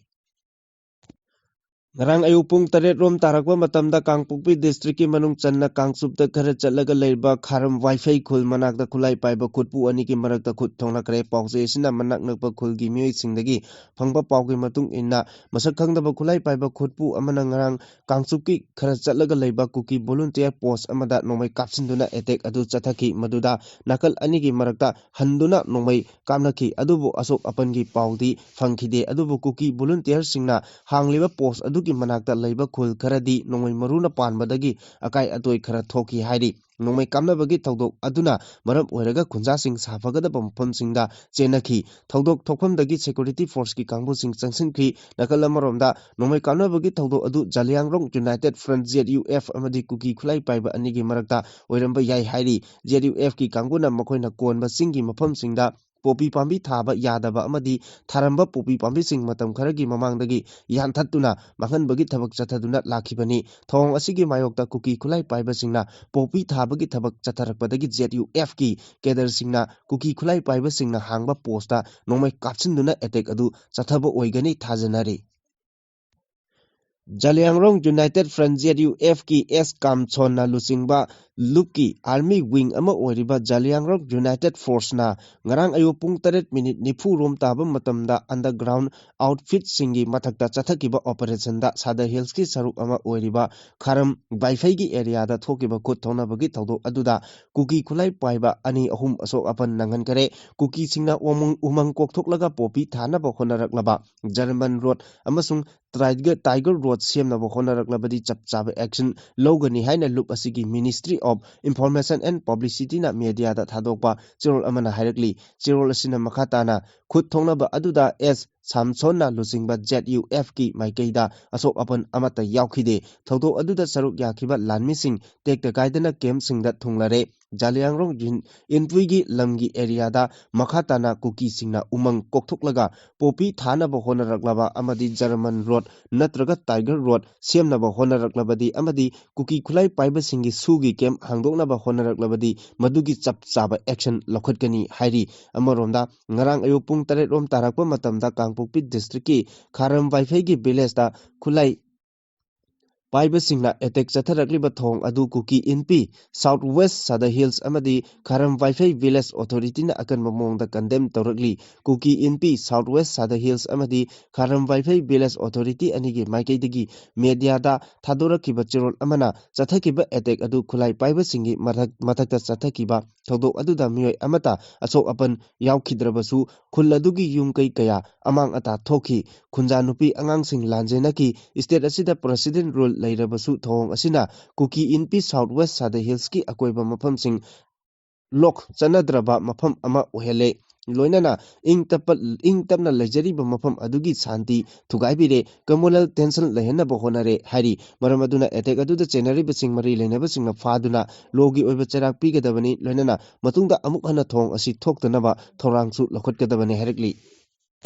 ꯉꯔꯥꯡ ꯑꯌꯨꯛ ꯄꯨꯡ ꯇꯔꯦꯠ ꯔꯣꯝ ꯇꯥꯔꯛꯄ ꯃꯇꯝꯗ ꯀꯥꯡꯄꯣꯛꯄꯤ districtꯀꯤ ꯃꯅꯨꯡ ꯆꯟꯅ ꯀꯥꯡꯆꯨꯞꯇ ꯈꯔ ꯆꯠꯂꯒ ꯂꯩꯔꯤꯕ ꯈꯥꯔꯝ ꯋꯥꯏꯐꯩ ꯈꯨꯜ ꯃꯅꯥꯛꯇ ꯈꯨꯠꯂꯥꯏ ꯄꯥꯏꯕ ꯈꯨꯠꯄꯨ ꯑꯅꯤꯒꯤ ꯃꯔꯛꯇ ꯈꯨꯠ ꯊꯣꯛꯅꯈ꯭ꯔꯦ꯫ ꯄꯥꯎꯆꯦ ꯑꯁꯤꯅ ꯃꯅꯥꯛ ꯅꯛꯄ ꯈꯨꯜꯒꯤ ꯃꯤꯑꯣꯏꯁꯤꯡꯗꯒꯤ ꯐꯪꯕ ꯄꯥꯎꯒꯤ ꯃꯇꯨꯡ ꯏꯟꯅ, ꯃꯁꯛ ꯈꯪꯗꯕ ꯈꯨꯠꯂꯥꯏ ꯄꯥꯏꯕ ꯈꯨꯠꯄꯨ ꯑꯃꯅ ꯉꯔꯥꯡ ꯀꯥꯡꯆꯨꯞꯀꯤ ꯈꯔ ꯆꯠꯂꯒ ꯂꯩꯕ ꯀꯨꯀꯤ volunteer post ꯑꯃꯗ ꯅꯣꯡꯃꯩ ꯀꯥꯞꯁꯤꯟꯗꯨꯅ attack ꯑꯗꯨ ꯆꯠꯊꯈꯤ꯫ ꯃꯗꯨꯗ ꯅꯥꯀꯜ ꯑꯅꯤꯒꯤ ꯃꯔꯛꯇ ꯍꯟꯗꯨꯅ ꯅꯣꯡꯃꯩ ꯀꯥꯞꯅꯈꯤ꯫ ꯑꯗꯨꯕꯨ ꯑꯁꯣꯛ ꯑꯄꯟꯒꯤ ꯄꯥꯎꯗꯤ ꯐꯪꯈꯤꯗꯦ꯫ ꯑꯗꯨꯕꯨ ꯀꯨꯀꯤ volunteerꯁꯤꯡꯅ ꯍꯥꯡꯂꯤꯕ post ꯑꯗꯨꯒꯤ ꯃꯅꯥꯛꯇ ꯂꯩꯕ ꯈꯨꯜ ꯈꯔꯗꯤ ꯅꯣꯡꯃꯩ ꯃꯔꯨꯅ ꯄꯥꯟꯕꯗꯒꯤ ꯑꯀꯥꯏ ꯑꯇꯣꯏ ꯈꯔ ꯊꯣꯛꯈꯤ ꯍꯥꯏꯔꯤ꯫ ꯅꯣꯡꯃꯩ ꯀꯥꯞꯅꯕꯒꯤ ꯊꯧꯗꯣꯛ ꯑꯗꯨꯅ ꯃꯔꯝ ꯑꯣꯏꯔꯒ ꯈꯨꯟꯖꯥꯁꯤꯡ ꯁꯥꯐꯒꯗꯕ ꯃꯐꯝꯁꯤꯡꯗ ꯆꯦꯟꯅꯈꯤ꯫ ꯊꯧꯗꯣꯛ ꯊꯣꯛꯐꯝꯗꯒꯤ security forceꯀꯤ ꯀꯥꯡꯕꯨꯁꯤꯡ ꯆꯪꯁꯤꯟꯈꯤ꯫ ꯅꯥꯀꯜ ꯑꯃꯔꯣꯝꯗ ꯅꯣꯡꯃꯩ ꯀꯥꯞꯅꯕꯒꯤ ꯊꯧꯗꯣꯛ ꯑꯗꯨ Zeliangrong United Front, Z U F, ꯑꯃꯗꯤ ꯀꯨꯀꯤ ꯈꯨꯠꯂꯥꯏ ꯄꯥꯏꯕ ꯑꯅꯤꯒꯤ ꯃꯔꯛꯇ ꯑꯣꯏꯔꯝꯕ ꯌꯥꯏ ꯍꯥꯏꯔꯤ꯫ Z U Fꯀꯤ ꯀꯥꯡꯕꯨꯅ ꯃꯈꯣꯏꯅ ꯀꯣꯟꯕ ꯆꯤꯡꯒꯤ ꯃꯐꯝꯁꯤꯡꯗ ꯄꯣꯄꯤ ꯄꯥꯝꯕꯤ ꯊꯥꯕ ꯌꯥꯗꯕ ꯑꯃꯗꯤ ꯊꯥꯔꯝꯕ ꯄꯣꯄꯤ ꯄꯥꯝꯕꯤꯁꯤꯡ ꯃꯇꯝ ꯈꯔꯒꯤ ꯃꯃꯥꯡꯗꯒꯤ ꯌꯥꯟꯊꯠꯇꯨꯅ ꯃꯥꯡꯍꯟꯕꯒꯤ ꯊꯕꯛ ꯆꯠꯊꯗꯨꯅ ꯂꯥꯛꯈꯤꯕꯅꯤ꯫ ꯊꯧꯑꯣꯡ ꯑꯁꯤꯒꯤ ꯃꯥꯌꯣꯛꯇ ꯀꯨꯀꯤ ꯈꯨꯠꯂꯥꯏ ꯄꯥꯏꯕꯁꯤꯡꯅ ꯄꯣꯄꯤ ꯊꯥꯕꯒꯤ ꯊꯕꯛ ꯆꯠꯊꯔꯛꯄꯗꯒꯤ Z U Fꯀꯤ cadreꯁꯤꯡꯅ ꯀꯨꯀꯤ ꯈꯨꯠꯂꯥꯏ ꯄꯥꯏꯕꯁꯤꯡꯅ ꯍꯥꯡꯕ postꯇ ꯅꯣꯡꯃꯩ ꯀꯥꯞꯁꯤꯟꯗꯨꯅ attack ꯑꯗꯨ ꯆꯠꯊꯕ ꯑꯣꯏꯒꯅꯤ ꯊꯥꯖꯅꯔꯤ꯫ Zeliangrong United Front, Z U Fꯀꯤ S ꯀꯥꯝꯁꯣꯟꯅ ꯂꯨꯆꯤꯡꯕ ꯂꯨꯞꯀꯤ army wing ꯑꯃ ꯑꯣꯏꯔꯤꯕ ꯖꯂꯤꯌꯥꯡꯔꯣꯡ United Forceꯅ ꯉꯔꯥꯡ ꯑꯌꯨꯛ ꯄꯨꯡ ꯇꯔꯦꯠ ꯃꯤꯅꯤꯠ ꯅꯤꯐꯨ ꯔꯣꯝ ꯇꯥꯕ ꯃꯇꯝꯗ underground outfitꯁꯤꯡꯒꯤ ꯃꯊꯛꯇ ꯆꯠꯊꯈꯤꯕ operationꯗ ꯁꯥꯗꯔ Hillsꯀꯤ ꯁꯔꯨꯛ ꯑꯃ ꯑꯣꯏꯔꯤꯕ ꯈꯥꯔꯝ ꯕꯥꯏꯐꯩꯒꯤ areaꯗ ꯊꯣꯛꯈꯤꯕ ꯈꯨꯠ ꯊꯣꯛꯅꯕꯒꯤ ꯊꯧꯗꯣꯛ ꯑꯗꯨꯗ ꯀꯨꯀꯤ ꯈꯨꯠꯂꯥꯏ ꯄꯥꯏꯕ ꯑꯅꯤ ꯑꯍꯨꯝ ꯑꯁꯣꯛ ꯑꯄꯟ ꯅꯪꯍꯟꯈꯔꯦ꯫ ꯀꯨꯀꯤꯁꯤꯡꯅ ꯎꯃꯪ, ꯎꯃꯪ ꯀꯣꯛꯊꯣꯛꯂꯒ ꯄꯣꯄꯤ ꯊꯥꯅꯕ ꯍꯣꯠꯅꯔꯛꯂꯕ German road ꯑꯃꯁꯨꯡ Tiger, Tiger road ꯁꯦꯝꯅꯕ ꯍꯣꯠꯅꯔꯛꯂꯕꯗꯤ ꯆꯞ ꯆꯥꯕ action ꯂꯧꯒꯅꯤ ꯍꯥꯏꯅ ꯂꯨꯞ ꯑꯁꯤꯒꯤ Ministry of Information and Publicityꯅ mediaꯗ ꯊꯥꯗꯣꯛꯄ ꯆꯦꯔꯣꯜ ꯑꯃꯅ ꯍꯥꯏꯔꯛꯂꯤ꯫ ꯆꯦꯔꯣꯜ ꯑꯁꯤꯅ ꯃꯈꯥ ꯇꯥꯅ ꯈꯨꯠ ꯊꯣꯛꯅꯕ ꯑꯗꯨꯗ ꯑꯦꯁ ꯁꯥꯝꯁꯣꯟꯅ ꯂꯨꯆꯤꯡꯕ ZUFꯀꯤ ꯃꯥꯏꯀꯩꯗ ꯑꯁꯣꯛ ꯑꯄꯟ ꯑꯃꯠꯇ ꯌꯥꯎꯈꯤꯗꯦ꯫ ꯊꯧꯗꯣꯛ ꯑꯗꯨꯗ ꯁꯔꯨꯛ ꯌꯥꯈꯤꯕ ꯂꯥꯟꯃꯤꯁꯤꯡ ꯇꯦꯛꯇ ꯀꯥꯏꯗꯅ campꯁꯤꯡꯗ ꯊꯨꯡꯂꯔꯦ꯫ ꯖꯥꯂꯤꯌꯥꯡꯔꯣꯡ ꯏꯟ-, ꯏꯟꯇꯨꯏꯒꯤ ꯂꯝꯒꯤ areaꯗ ꯃꯈꯥ ꯇꯥꯅ ꯀꯨꯀꯤꯁꯤꯡꯅ ꯎꯃꯪ ꯀꯣꯛꯊꯣꯛꯂꯒ poppy ꯊꯥꯅꯕ ꯍꯣꯠꯅꯔꯛꯂꯕ ꯑꯃꯗꯤ German road ꯅꯠꯇ꯭ꯔꯒ Tiger road ꯁꯦꯝꯅꯕ ꯍꯣꯠꯅꯔꯛꯂꯕꯗꯤ ꯑꯃꯗꯤ ꯀꯨꯀꯤ ꯈꯨꯠꯂꯥꯏ ꯄꯥꯏꯕꯁꯤꯡꯒꯤ ꯁꯨꯒꯤ camp ꯍꯥꯡꯗꯣꯛꯅꯕ ꯍꯣꯠꯅꯔꯛꯂꯕꯗꯤ ꯃꯗꯨꯒꯤ ꯆꯞ ꯆꯥꯕ action ꯂꯧꯈꯠꯀꯅꯤ ꯍꯥꯏꯔꯤ꯫ ꯑꯃꯔꯣꯝꯗ, ꯉꯔꯥꯡ ꯑꯌꯨꯛ ꯄꯨꯡ ꯇꯔꯦꯠ ꯔꯣꯝ ꯇꯥꯔꯛꯄ ꯃꯇꯝꯗ ꯀꯥꯡꯄꯣꯛꯄꯤ districtꯀꯤ ꯈꯥꯔꯝ ꯋꯥꯏꯐꯩꯒꯤ villageꯇ ꯈꯨꯠꯂꯥꯏ ꯄꯥꯏꯕꯁꯤꯡꯅ attack ꯆꯠꯊꯔꯛꯂꯤꯕ ꯊꯧꯑꯣꯡ ꯑꯗꯨ ꯀꯨꯀꯤ ꯏꯟꯄꯤ South West Sadar Hills ꯑꯃꯗꯤ ꯈꯥꯔꯝ ꯋꯥꯏꯐꯩ village authorityꯅ ꯑꯀꯟꯕ ꯃꯑꯣꯡꯗ condemn ꯇꯧꯔꯛꯂꯤ꯫ ꯀꯨꯀꯤ ꯏꯟꯄꯤ South West Sadar Hills ꯑꯃꯗꯤ ꯈꯥꯔꯝ ꯋꯥꯏꯐꯩ village authority ꯑꯅꯤꯒꯤ ꯃꯥꯏꯀꯩꯗꯒꯤ mediaꯗ ꯊꯥꯗꯣꯔꯛꯈꯤꯕ ꯆꯦꯔꯣꯜ ꯑꯃꯅ ꯆꯠꯊꯈꯤꯕ attack ꯑꯗꯨ ꯈꯨꯠꯂꯥꯏ ꯄꯥꯏꯕꯁꯤꯡꯒꯤ ꯃꯊꯛ-, ꯃꯊꯛꯇ ꯆꯠꯊꯈꯤꯕ ꯊꯧꯗꯣꯛ ꯑꯗꯨꯗ ꯃꯤꯑꯣꯏ ꯑꯃꯠꯇ ꯑꯁꯣꯛ ꯑꯄꯟ ꯌꯥꯎꯈꯤꯗ꯭ꯔꯕꯁꯨ ꯈꯨꯜ ꯑꯗꯨꯒꯤ ꯌꯨꯝ ꯀꯩ ꯀꯌꯥ ꯑꯃꯥꯡ ꯑꯇꯥ ꯊꯣꯛꯈꯤ꯫ ꯈꯨꯟꯖꯥ ꯅꯨꯄꯤ ꯑꯉꯥꯡꯁꯤꯡ ꯂꯥꯟꯖꯦꯟꯅꯈꯤ꯫ State ꯑꯁꯤꯗ president rule ꯂꯩꯔꯕꯁꯨ ꯊꯧꯑꯣꯡ ꯑꯁꯤꯅ ꯀꯨꯀꯤ ꯏꯟꯄꯤ South West Sadar Hillsꯀꯤ ꯑꯀꯣꯏꯕ ꯃꯐꯝꯁꯤꯡ ꯂꯣꯛ ꯆꯠꯅꯗ꯭ꯔꯕ ꯃꯐꯝ ꯑꯃ ꯑꯣꯏꯍꯜꯂꯦ꯫ ꯂꯣꯏꯅꯅ ꯏꯪ ꯇꯞꯄ-, ꯏꯪ ꯇꯞꯅ ꯂꯩꯖꯔꯤꯕ ꯃꯐꯝ ꯑꯗꯨꯒꯤ ꯁꯥꯟꯇꯤ ꯊꯨꯒꯥꯏꯕꯤꯔꯦ, communal tension ꯂꯩꯍꯟꯅꯕ ꯍꯣꯠꯅꯔꯦ ꯍꯥꯏꯔꯤ꯫ ꯃꯔꯝ ꯑꯗꯨꯅ attack ꯑꯗꯨꯗ ꯆꯦꯟꯅꯔꯤꯕꯁꯤꯡ ꯃꯔꯤ ꯂꯩꯅꯕꯁꯤꯡꯅ ꯐꯥꯗꯨꯅ lawꯒꯤ ꯑꯣꯏꯕ ꯆꯩꯔꯥꯛ ꯄꯤꯒꯗꯕꯅꯤ, ꯂꯣꯏꯅꯅ ꯃꯇꯨꯡꯗ ꯑꯃꯨꯛ ꯍꯟꯅ ꯊꯧꯑꯣꯡ ꯑꯁꯤ ꯊꯣꯛꯇꯅꯕ ꯊꯧꯔꯥꯡꯁꯨ ꯂꯧꯈꯠꯀꯗꯕꯅꯤ ꯍꯥꯏꯔꯛꯂꯤ꯫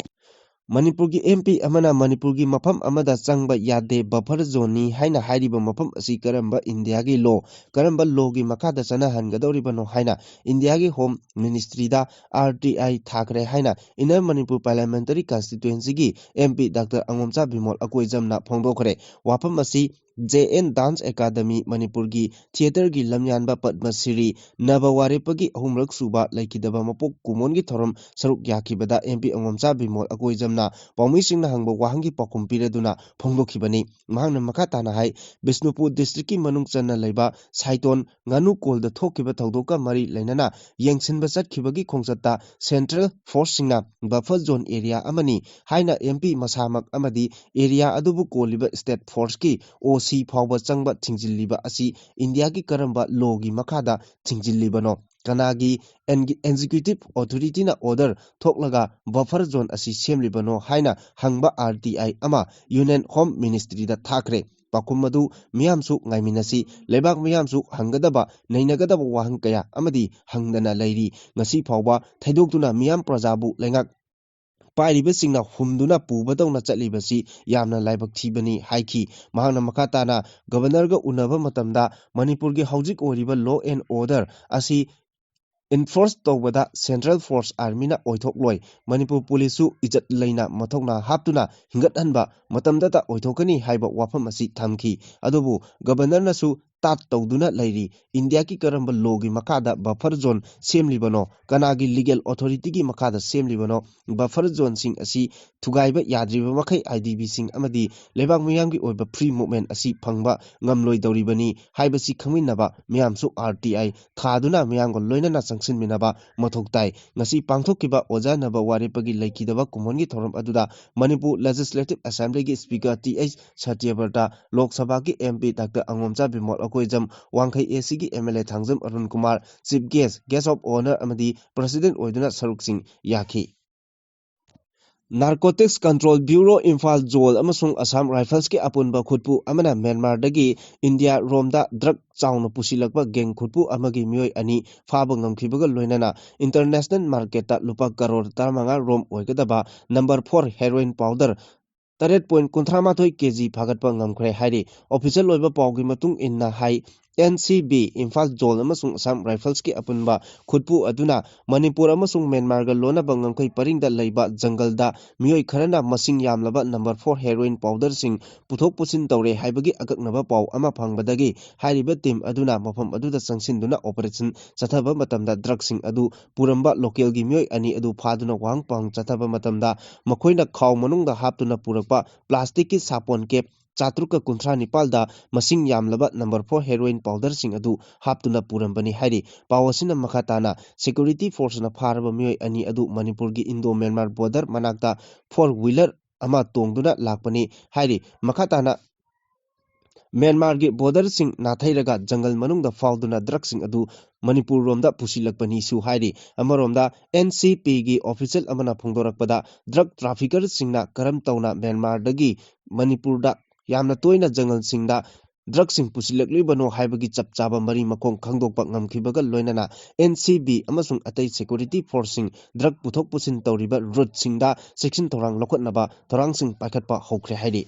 ꯃꯅꯤꯄꯨꯔꯒꯤ MP ꯑꯃꯅ ꯃꯅꯤꯄꯨꯔꯒꯤ ꯃꯐꯝ ꯑꯃꯗ ꯆꯪꯕ ꯌꯥꯗꯦ, buffer zoneꯅꯤ ꯍꯥꯏꯅ ꯍꯥꯏꯔꯤꯕ ꯃꯐꯝ ꯑꯁꯤ ꯀꯔꯝꯕ ꯏꯟꯗꯤꯌꯥꯒꯤ law, ꯀꯔꯝꯕ lawꯒꯤ ꯃꯈꯥꯗ ꯆꯠꯅꯍꯟꯒꯗꯧꯔꯤꯕꯅꯣ ꯍꯥꯏꯅ ꯏꯟꯗꯤꯌꯥꯒꯤ Home Ministryꯗ RTI ꯊꯥꯈ꯭ꯔꯦ ꯍꯥꯏꯅ Inner Manipur Parliamentary Constituencyꯒꯤ MP Doctor ꯑꯉꯣꯝꯆꯥ Bimol ꯑꯀꯣꯏꯖꯝꯅ ꯐꯣꯡꯗꯣꯛꯈ꯭ꯔꯦ꯫ ꯋꯥꯐꯝ ꯑꯁꯤ JN Dance Academy ꯃꯅꯤꯄꯨꯔꯒꯤ theatreꯒꯤ ꯂꯝꯌꯥꯟꯕ ꯄꯗꯃ ꯁꯤꯔꯤ ꯅꯕ ꯋꯥꯔꯦꯞꯄꯒꯤ ꯑꯍꯨꯝꯔꯛ ꯁꯨꯕ ꯂꯩꯈꯤꯗꯕ ꯃꯄꯣꯛ ꯀꯨꯃꯣꯟꯒꯤ ꯊꯧꯔꯝ ꯁꯔꯨꯛ ꯌꯥꯈꯤꯕꯗ MP ꯑꯉꯣꯝꯆꯥ ꯕꯤꯃꯣꯜ ꯑꯀꯣꯏꯖꯝꯅ ꯄꯥꯎꯃꯤꯁꯤꯡꯅ ꯍꯪꯕ ꯋꯥꯍꯪꯒꯤ ꯄꯥꯎꯈꯨꯝ ꯄꯤꯔꯗꯨꯅ ꯐꯣꯡꯗꯣꯛꯈꯤꯕꯅꯤ꯫ ꯃꯍꯥꯛꯅ ꯃꯈꯥ ꯇꯥꯅ ꯍꯥꯏ, ꯕꯤꯁꯅꯨꯄꯨꯔ districtꯀꯤ ꯃꯅꯨꯡ ꯆꯟꯅ ꯂꯩꯕ ꯁꯥꯏꯇꯣꯟ ꯉꯥꯅꯨ ꯀꯣꯜꯗ ꯊꯣꯛꯈꯤꯕ ꯊꯧꯗꯣꯛꯀ ꯃꯔꯤ ꯂꯩꯅꯅ ꯌꯦꯡꯁꯤꯟꯕ ꯆꯠꯈꯤꯕꯒꯤ ꯈꯣꯡꯆꯠꯇ central forceꯁꯤꯡꯅ buffer zone area ꯑꯃꯅꯤ ꯍꯥꯏꯅ MP ꯃꯁꯥꯃꯛ ꯑꯃꯗꯤ area ꯑꯗꯨꯕꯨ ꯀꯣꯜꯂꯤꯕ state forceꯀꯤ ꯉꯁꯤ ꯐꯥꯎꯕ ꯆꯪꯕ ꯊꯤꯡꯖꯤꯜꯂꯤꯕ ꯑꯁꯤ ꯏꯟꯗꯤꯌꯥꯒꯤ ꯀꯔꯝꯕ ꯂꯣꯒꯤ ꯃꯈꯥꯗ ꯊꯤꯡꯖꯤꯜꯂꯤꯕꯅꯣ? ꯀꯅꯥꯒꯤ ꯑꯦꯟ-, ꯑꯦꯛꯖꯤꯀ꯭ꯌꯨꯇꯤꯚ ꯑꯣꯊꯣꯔꯤꯇꯤꯅ ꯑꯣꯔꯗꯔ ꯊꯣꯛꯂꯒ ꯕꯐꯔ ꯖꯣꯟ ꯑꯁꯤ ꯁꯦꯝꯂꯤꯕꯅꯣ ꯍꯥꯏꯅ ꯍꯪꯕ ꯑꯥꯔ ꯇꯤ ꯑꯥꯏ ꯑꯃ ꯌꯨꯅꯤꯌꯟ ꯍꯣꯝ ꯃꯤꯅꯤꯁꯇ꯭ꯔꯤꯗ ꯊꯥꯈ꯭ꯔꯦ꯫ ꯄꯥꯎꯈꯨꯝ ꯑꯗꯨ ꯃꯤꯌꯥꯝꯁꯨ ꯉꯥꯏꯃꯤꯟꯅꯁꯤ꯫ ꯂꯩꯕꯥꯛ ꯃꯤꯌꯥꯝꯁꯨ ꯍꯪꯒꯗꯕ, ꯅꯩꯅꯒꯗꯕ ꯋꯥꯍꯪ ꯀꯌꯥ ꯑꯃꯗꯤ ꯍꯪꯗꯅ ꯂꯩꯔꯤ꯫ ꯉꯁꯤ ꯐꯥꯎꯕ ꯊꯩꯗꯣꯛꯇꯨꯅ ꯃꯤꯌꯥꯝ ꯄ꯭ꯔꯖꯥꯕꯨ ꯂꯩꯉꯥꯛ ꯄꯥꯏꯔꯤꯕꯁꯤꯡꯅ ꯍꯨꯝꯗꯨꯅ ꯄꯨꯕꯗꯧꯅ ꯆꯠꯂꯤꯕꯁꯤ ꯌꯥꯝꯅ ꯂꯥꯏꯕꯛ ꯊꯤꯕꯅꯤ ꯍꯥꯏꯈꯤ꯫ ꯃꯍꯥꯛꯅ ꯃꯈꯥ ꯇꯥꯅ ꯒꯕꯔꯅꯔꯒ ꯎꯅꯕ ꯃꯇꯝꯗ ꯃꯅꯤꯄꯨꯔꯒꯤ ꯍꯧꯖꯤꯛ ꯑꯣꯏꯔꯤꯕ law and order ꯑꯁꯤ enforce ꯇꯧꯕꯗ central force armyꯅ ꯑꯣꯏꯊꯣꯛꯂꯣꯏ, ꯃꯅꯤꯄꯨꯔ ꯄꯨꯂꯤꯁꯁꯨ ꯏꯖꯠ ꯂꯩꯅ ꯃꯊꯧꯅꯥ ꯍꯥꯞꯇꯨꯅ ꯍꯤꯡꯒꯠꯍꯟꯕ ꯃꯇꯝꯗꯇ ꯑꯣꯏꯊꯣꯛꯀꯅꯤ ꯍꯥꯏꯕ ꯋꯥꯐꯝ ꯑꯁꯤ ꯊꯝꯈꯤ꯫ ꯑꯗꯨꯕꯨ ꯒꯕꯔꯅꯔꯅꯁꯨ ꯇꯥꯠ ꯇꯧꯗꯨꯅ ꯂꯩꯔꯤ꯫ ꯏꯟꯗꯤꯌꯥꯒꯤ ꯀꯔꯝꯕ ꯂꯣꯒꯤ ꯃꯈꯥꯗ ꯕꯐꯔ ꯖꯣꯟ ꯁꯦꯝꯂꯤꯕꯅꯣ? ꯀꯅꯥꯒꯤ ꯂꯤꯒꯦꯜ ꯑꯣꯊꯣꯔꯤꯇꯤꯒꯤ ꯃꯈꯥꯗ ꯁꯦꯝꯂꯤꯕꯅꯣ? ꯕꯐꯔ ꯖꯣꯟꯁꯤꯡ ꯑꯁꯤ ꯊꯨꯒꯥꯏꯕ ꯌꯥꯗ꯭ꯔꯤꯕ ꯃꯈꯩ ꯑꯥꯏ ꯗꯤ ꯕꯤꯁꯤꯡ ꯑꯃꯗꯤ ꯂꯩꯕꯥꯛ ꯃꯤꯌꯥꯝꯒꯤ ꯑꯣꯏꯕ ꯐ꯭ꯔꯤ ꯃꯨꯚꯃꯦꯟ ꯑꯁꯤ ꯐꯪꯕ ꯉꯝꯂꯣꯏꯗꯧꯔꯤꯕꯅꯤ ꯍꯥꯏꯕꯁꯤ ꯈꯪꯃꯤꯟꯅꯕ ꯃꯤꯌꯥꯝꯁꯨ ꯑꯥꯔ ꯇꯤ ꯑꯥꯏ ꯊꯥꯗꯨꯅ ꯃꯤꯌꯥꯝꯒ ꯂꯣꯏꯅꯅ ꯆꯪꯁꯤꯟꯃꯤꯟꯅꯕ ꯃꯊꯧ ꯇꯥꯏ꯫ ꯉꯁꯤ ꯄꯥꯡꯊꯣꯛꯈꯤꯕ ꯑꯣꯖꯥ ꯅꯕꯋꯥꯔꯦꯞꯄꯒꯤ ꯂꯩꯈꯤꯗꯕ ꯀꯨꯝꯑꯣꯟꯒꯤ ꯊꯧꯔꯝ ꯑꯗꯨꯗ ꯃꯅꯤꯄꯨꯔ ꯂꯦꯖꯤꯁꯂꯦꯇꯤꯚ ꯑꯦꯁꯦꯝꯕ꯭ꯂꯤꯒꯤ speaker T H Satyabrata, Lok ꯁꯚꯥꯒꯤ M P doctor ꯑꯉꯣꯝꯆꯥ Bimol Akoijam, Wangkhei A ꯁꯤꯒꯤ M L A Thangjam Arun Kumar, chief guest, guest of honour ꯑꯃꯗꯤ ꯄ꯭ꯔꯁꯤꯗꯦꯟꯠ ꯑꯣꯏꯗꯨꯅ ꯁꯔꯨꯛꯁꯤꯡ ꯌꯥꯈꯤ꯫ Narcotics control bureau Imphal zone ꯑꯃꯁꯨꯡ ꯑꯁꯥꯝ ꯔꯥꯏꯐꯜꯁꯀꯤ ꯑꯄꯨꯟꯕ ꯈꯨꯠꯄꯨ ꯑꯃꯅ ꯃ꯭ꯌꯥꯟꯃꯥꯔꯗꯒꯤ ꯏꯟꯗꯤꯌꯥ ꯔꯣꯝꯗ ꯗ꯭ꯔꯒ ꯆꯥꯎꯅ ꯄꯨꯁꯤꯜꯂꯛꯄ ꯒꯦꯡ ꯈꯨꯠꯄꯨ ꯑꯃꯒꯤ ꯃꯤꯑꯣꯏ ꯑꯅꯤ ꯐꯥꯕ ꯉꯝꯈꯤꯕꯒ ꯂꯣꯏꯅꯅ ꯏꯟꯇꯔꯅꯦꯁꯅꯦꯜ ꯃꯥꯔꯀꯦꯠꯇ ꯂꯨꯄꯥ ꯀꯔꯣꯔ ꯇꯔꯥꯃꯉꯥ ꯔꯣꯝ ꯑꯣꯏꯒꯗꯕ ꯅꯝꯕꯔ ꯐꯣꯔ ꯍꯦꯔꯣꯏꯟ ꯄꯥꯎꯗꯔ ꯇꯔꯦꯠ ꯄꯣꯏꯟ ꯀꯨꯟꯊ꯭ꯔꯥ ꯃꯥꯊꯣꯏ ꯀꯦ ꯖꯤ ꯐꯥꯒꯠꯄ ꯉꯝꯈ꯭ꯔꯦ ꯍꯥꯏꯔꯤ꯫ ꯑꯣꯐꯤꯁꯤꯌꯦꯜ ꯑꯣꯏꯕ ꯄꯥꯎꯒꯤ ꯃꯇꯨꯡ ꯏꯟꯅ ꯍꯥꯏ, N C B, Imphal zone ꯑꯃꯁꯨꯡ ꯑꯁꯥꯝ ꯔꯥꯏꯐꯜꯁꯀꯤ ꯑꯄꯨꯟꯕ ꯈꯨꯠꯄꯨ ꯑꯗꯨꯅ ꯃꯅꯤꯄꯨꯔ ꯑꯃꯁꯨꯡ ꯃ꯭ꯌꯥꯟꯃꯥꯔꯒ ꯂꯣꯟꯅꯕ ꯉꯝꯈꯩ ꯄꯔꯤꯡꯗ ꯂꯩꯕ ꯖꯪꯒꯜꯗ ꯃꯤꯑꯣꯏ ꯈꯔꯅ ꯃꯁꯤꯡ ꯌꯥꯝꯂꯕ ꯅꯝꯕꯔ ꯐꯣꯔ ꯍꯦꯔꯣꯏꯟ ꯄꯥꯎꯗꯔꯁꯤꯡ ꯄꯨꯊꯣꯛ ꯄꯨꯁꯤꯟ ꯇꯧꯔꯦ ꯍꯥꯏꯕꯒꯤ ꯑꯀꯛꯅꯕ ꯄꯥꯎ ꯑꯃ ꯐꯪꯕꯗꯒꯤ ꯍꯥꯏꯔꯤꯕ ꯇꯤꯝ ꯑꯗꯨꯅ ꯃꯐꯝ ꯑꯗꯨꯗ ꯆꯪꯁꯤꯟꯗꯨꯅ ꯑꯣꯄꯔꯦꯁꯟ ꯆꯠꯊꯕ ꯃꯇꯝꯗ ꯗ꯭ꯔꯒꯁꯤꯡ ꯑꯗꯨ ꯄꯨꯔꯝꯕ ꯂꯣꯀꯦꯜꯒꯤ ꯃꯤꯑꯣꯏ ꯑꯅꯤ ꯑꯗꯨ ꯐꯥꯗꯨꯅ ꯋꯥꯍꯪ ꯄꯥꯎꯍꯪ ꯆꯠꯊꯕ ꯃꯇꯝꯗ ꯃꯈꯣꯏꯅ ꯈꯥꯎ ꯃꯅꯨꯡꯗ ꯍꯥꯞꯇꯨꯅ ꯄꯨꯔꯛꯄ ꯄ꯭ꯂꯥꯁꯇꯤꯛꯀꯤ ꯁꯥꯄꯣꯟ ꯀꯦꯞ ꯆꯥꯇ꯭ꯔꯨꯛꯀ ꯀꯨꯟꯊ꯭ꯔꯥ ꯅꯤꯄꯥꯜꯗ ꯃꯁꯤꯡ ꯌꯥꯝꯂꯕ ꯅꯝꯕꯔ ꯐꯣꯔ ꯍꯦꯔꯣꯏꯟ ꯄꯥꯎꯗꯔꯁꯤꯡ ꯑꯗꯨ ꯍꯥꯞꯇꯨꯅ ꯄꯨꯔꯝꯕꯅꯤ ꯍꯥꯏꯔꯤ꯫ ꯄꯥꯎ ꯑꯁꯤꯅ ꯃꯈꯥ ꯇꯥꯅ ꯁꯦꯀ꯭ꯌꯨꯔꯤꯇꯤ ꯐꯣꯔꯁꯅ ꯐꯥꯔꯕ ꯃꯤꯑꯣꯏ ꯑꯅꯤ ꯑꯗꯨ ꯃꯅꯤꯄꯨꯔꯒꯤ ꯏꯟꯗꯣ ꯃ꯭ꯌꯥꯟꯃꯥꯔ ꯕꯣꯔꯗꯔ ꯃꯅꯥꯛꯇ ꯐꯣꯔ ꯋꯤꯂꯔ ꯑꯃ ꯇꯣꯡꯗꯨꯅ ꯂꯥꯛꯄꯅꯤ ꯍꯥꯏꯔꯤ꯫ ꯃꯈꯥ ꯇꯥꯅ ꯃ꯭ꯌꯥꯟꯃꯥꯔꯒꯤ ꯕꯣꯔꯗꯔꯁꯤꯡ ꯅꯥꯊꯩꯔꯒ ꯖꯪꯒꯜ ꯃꯅꯨꯡꯗ ꯐꯥꯎꯗꯨꯅ ꯗ꯭ꯔꯒꯁꯤꯡ ꯑꯗꯨ ꯃꯅꯤꯄꯨꯔꯔꯣꯝꯗ ꯄꯨꯁꯤꯜꯂꯛꯄꯅꯤꯁꯨ ꯍꯥꯏꯔꯤ꯫ ꯑꯃꯔꯣꯝꯗ, ꯑꯦꯟ ꯁꯤ ꯄꯤꯒꯤ ꯑꯣꯐꯤꯁꯤꯌꯦꯜ ꯑꯃꯅ ꯐꯣꯡꯗꯣꯔꯛꯄꯗ, ꯗ꯭ꯔꯒ ꯇ꯭ꯔꯥꯐꯤꯀꯔꯁꯤꯡꯅ ꯀꯔꯝ ꯇꯧꯅ ꯃ꯭ꯌꯥꯟꯃꯥꯔꯗꯒꯤ ꯃꯅꯤꯄꯨꯔꯗ ꯌꯥꯝꯅ ꯇꯣꯏꯅ ꯖꯪꯒꯜꯁꯤꯡꯗ ꯗ꯭ꯔꯒꯁꯤꯡ ꯄꯨꯁꯤꯜꯂꯛꯂꯤꯕꯅꯣ ꯍꯥꯏꯕꯒꯤ ꯆꯞ ꯆꯥꯕ ꯃꯔꯤ ꯃꯈꯣꯡ ꯈꯪꯗꯣꯛꯄ ꯉꯝꯈꯤꯕꯒ ꯂꯣꯏꯅꯅ, ꯑꯦꯟ ꯁꯤ ꯕꯤ ꯑꯃꯁꯨꯡ ꯑꯇꯩ ꯁꯦꯀ꯭ꯌꯨꯔꯤꯇꯤ ꯐꯣꯔꯁꯁꯤꯡ ꯗ꯭ꯔꯒ ꯄꯨꯊꯣꯛ ꯄꯨꯁꯤꯟ ꯇꯧꯔꯤꯕ ꯔꯨꯠꯁꯤꯡꯗ ꯆꯦꯛꯁꯤꯟ ꯊꯧꯔꯥꯡ ꯂꯧꯈꯠꯅꯕ ꯊꯧꯔꯥꯡꯁꯤꯡ ꯄꯥꯏꯈꯠꯄ ꯍꯧꯈ꯭ꯔꯦ ꯍꯥꯏꯔꯤ꯫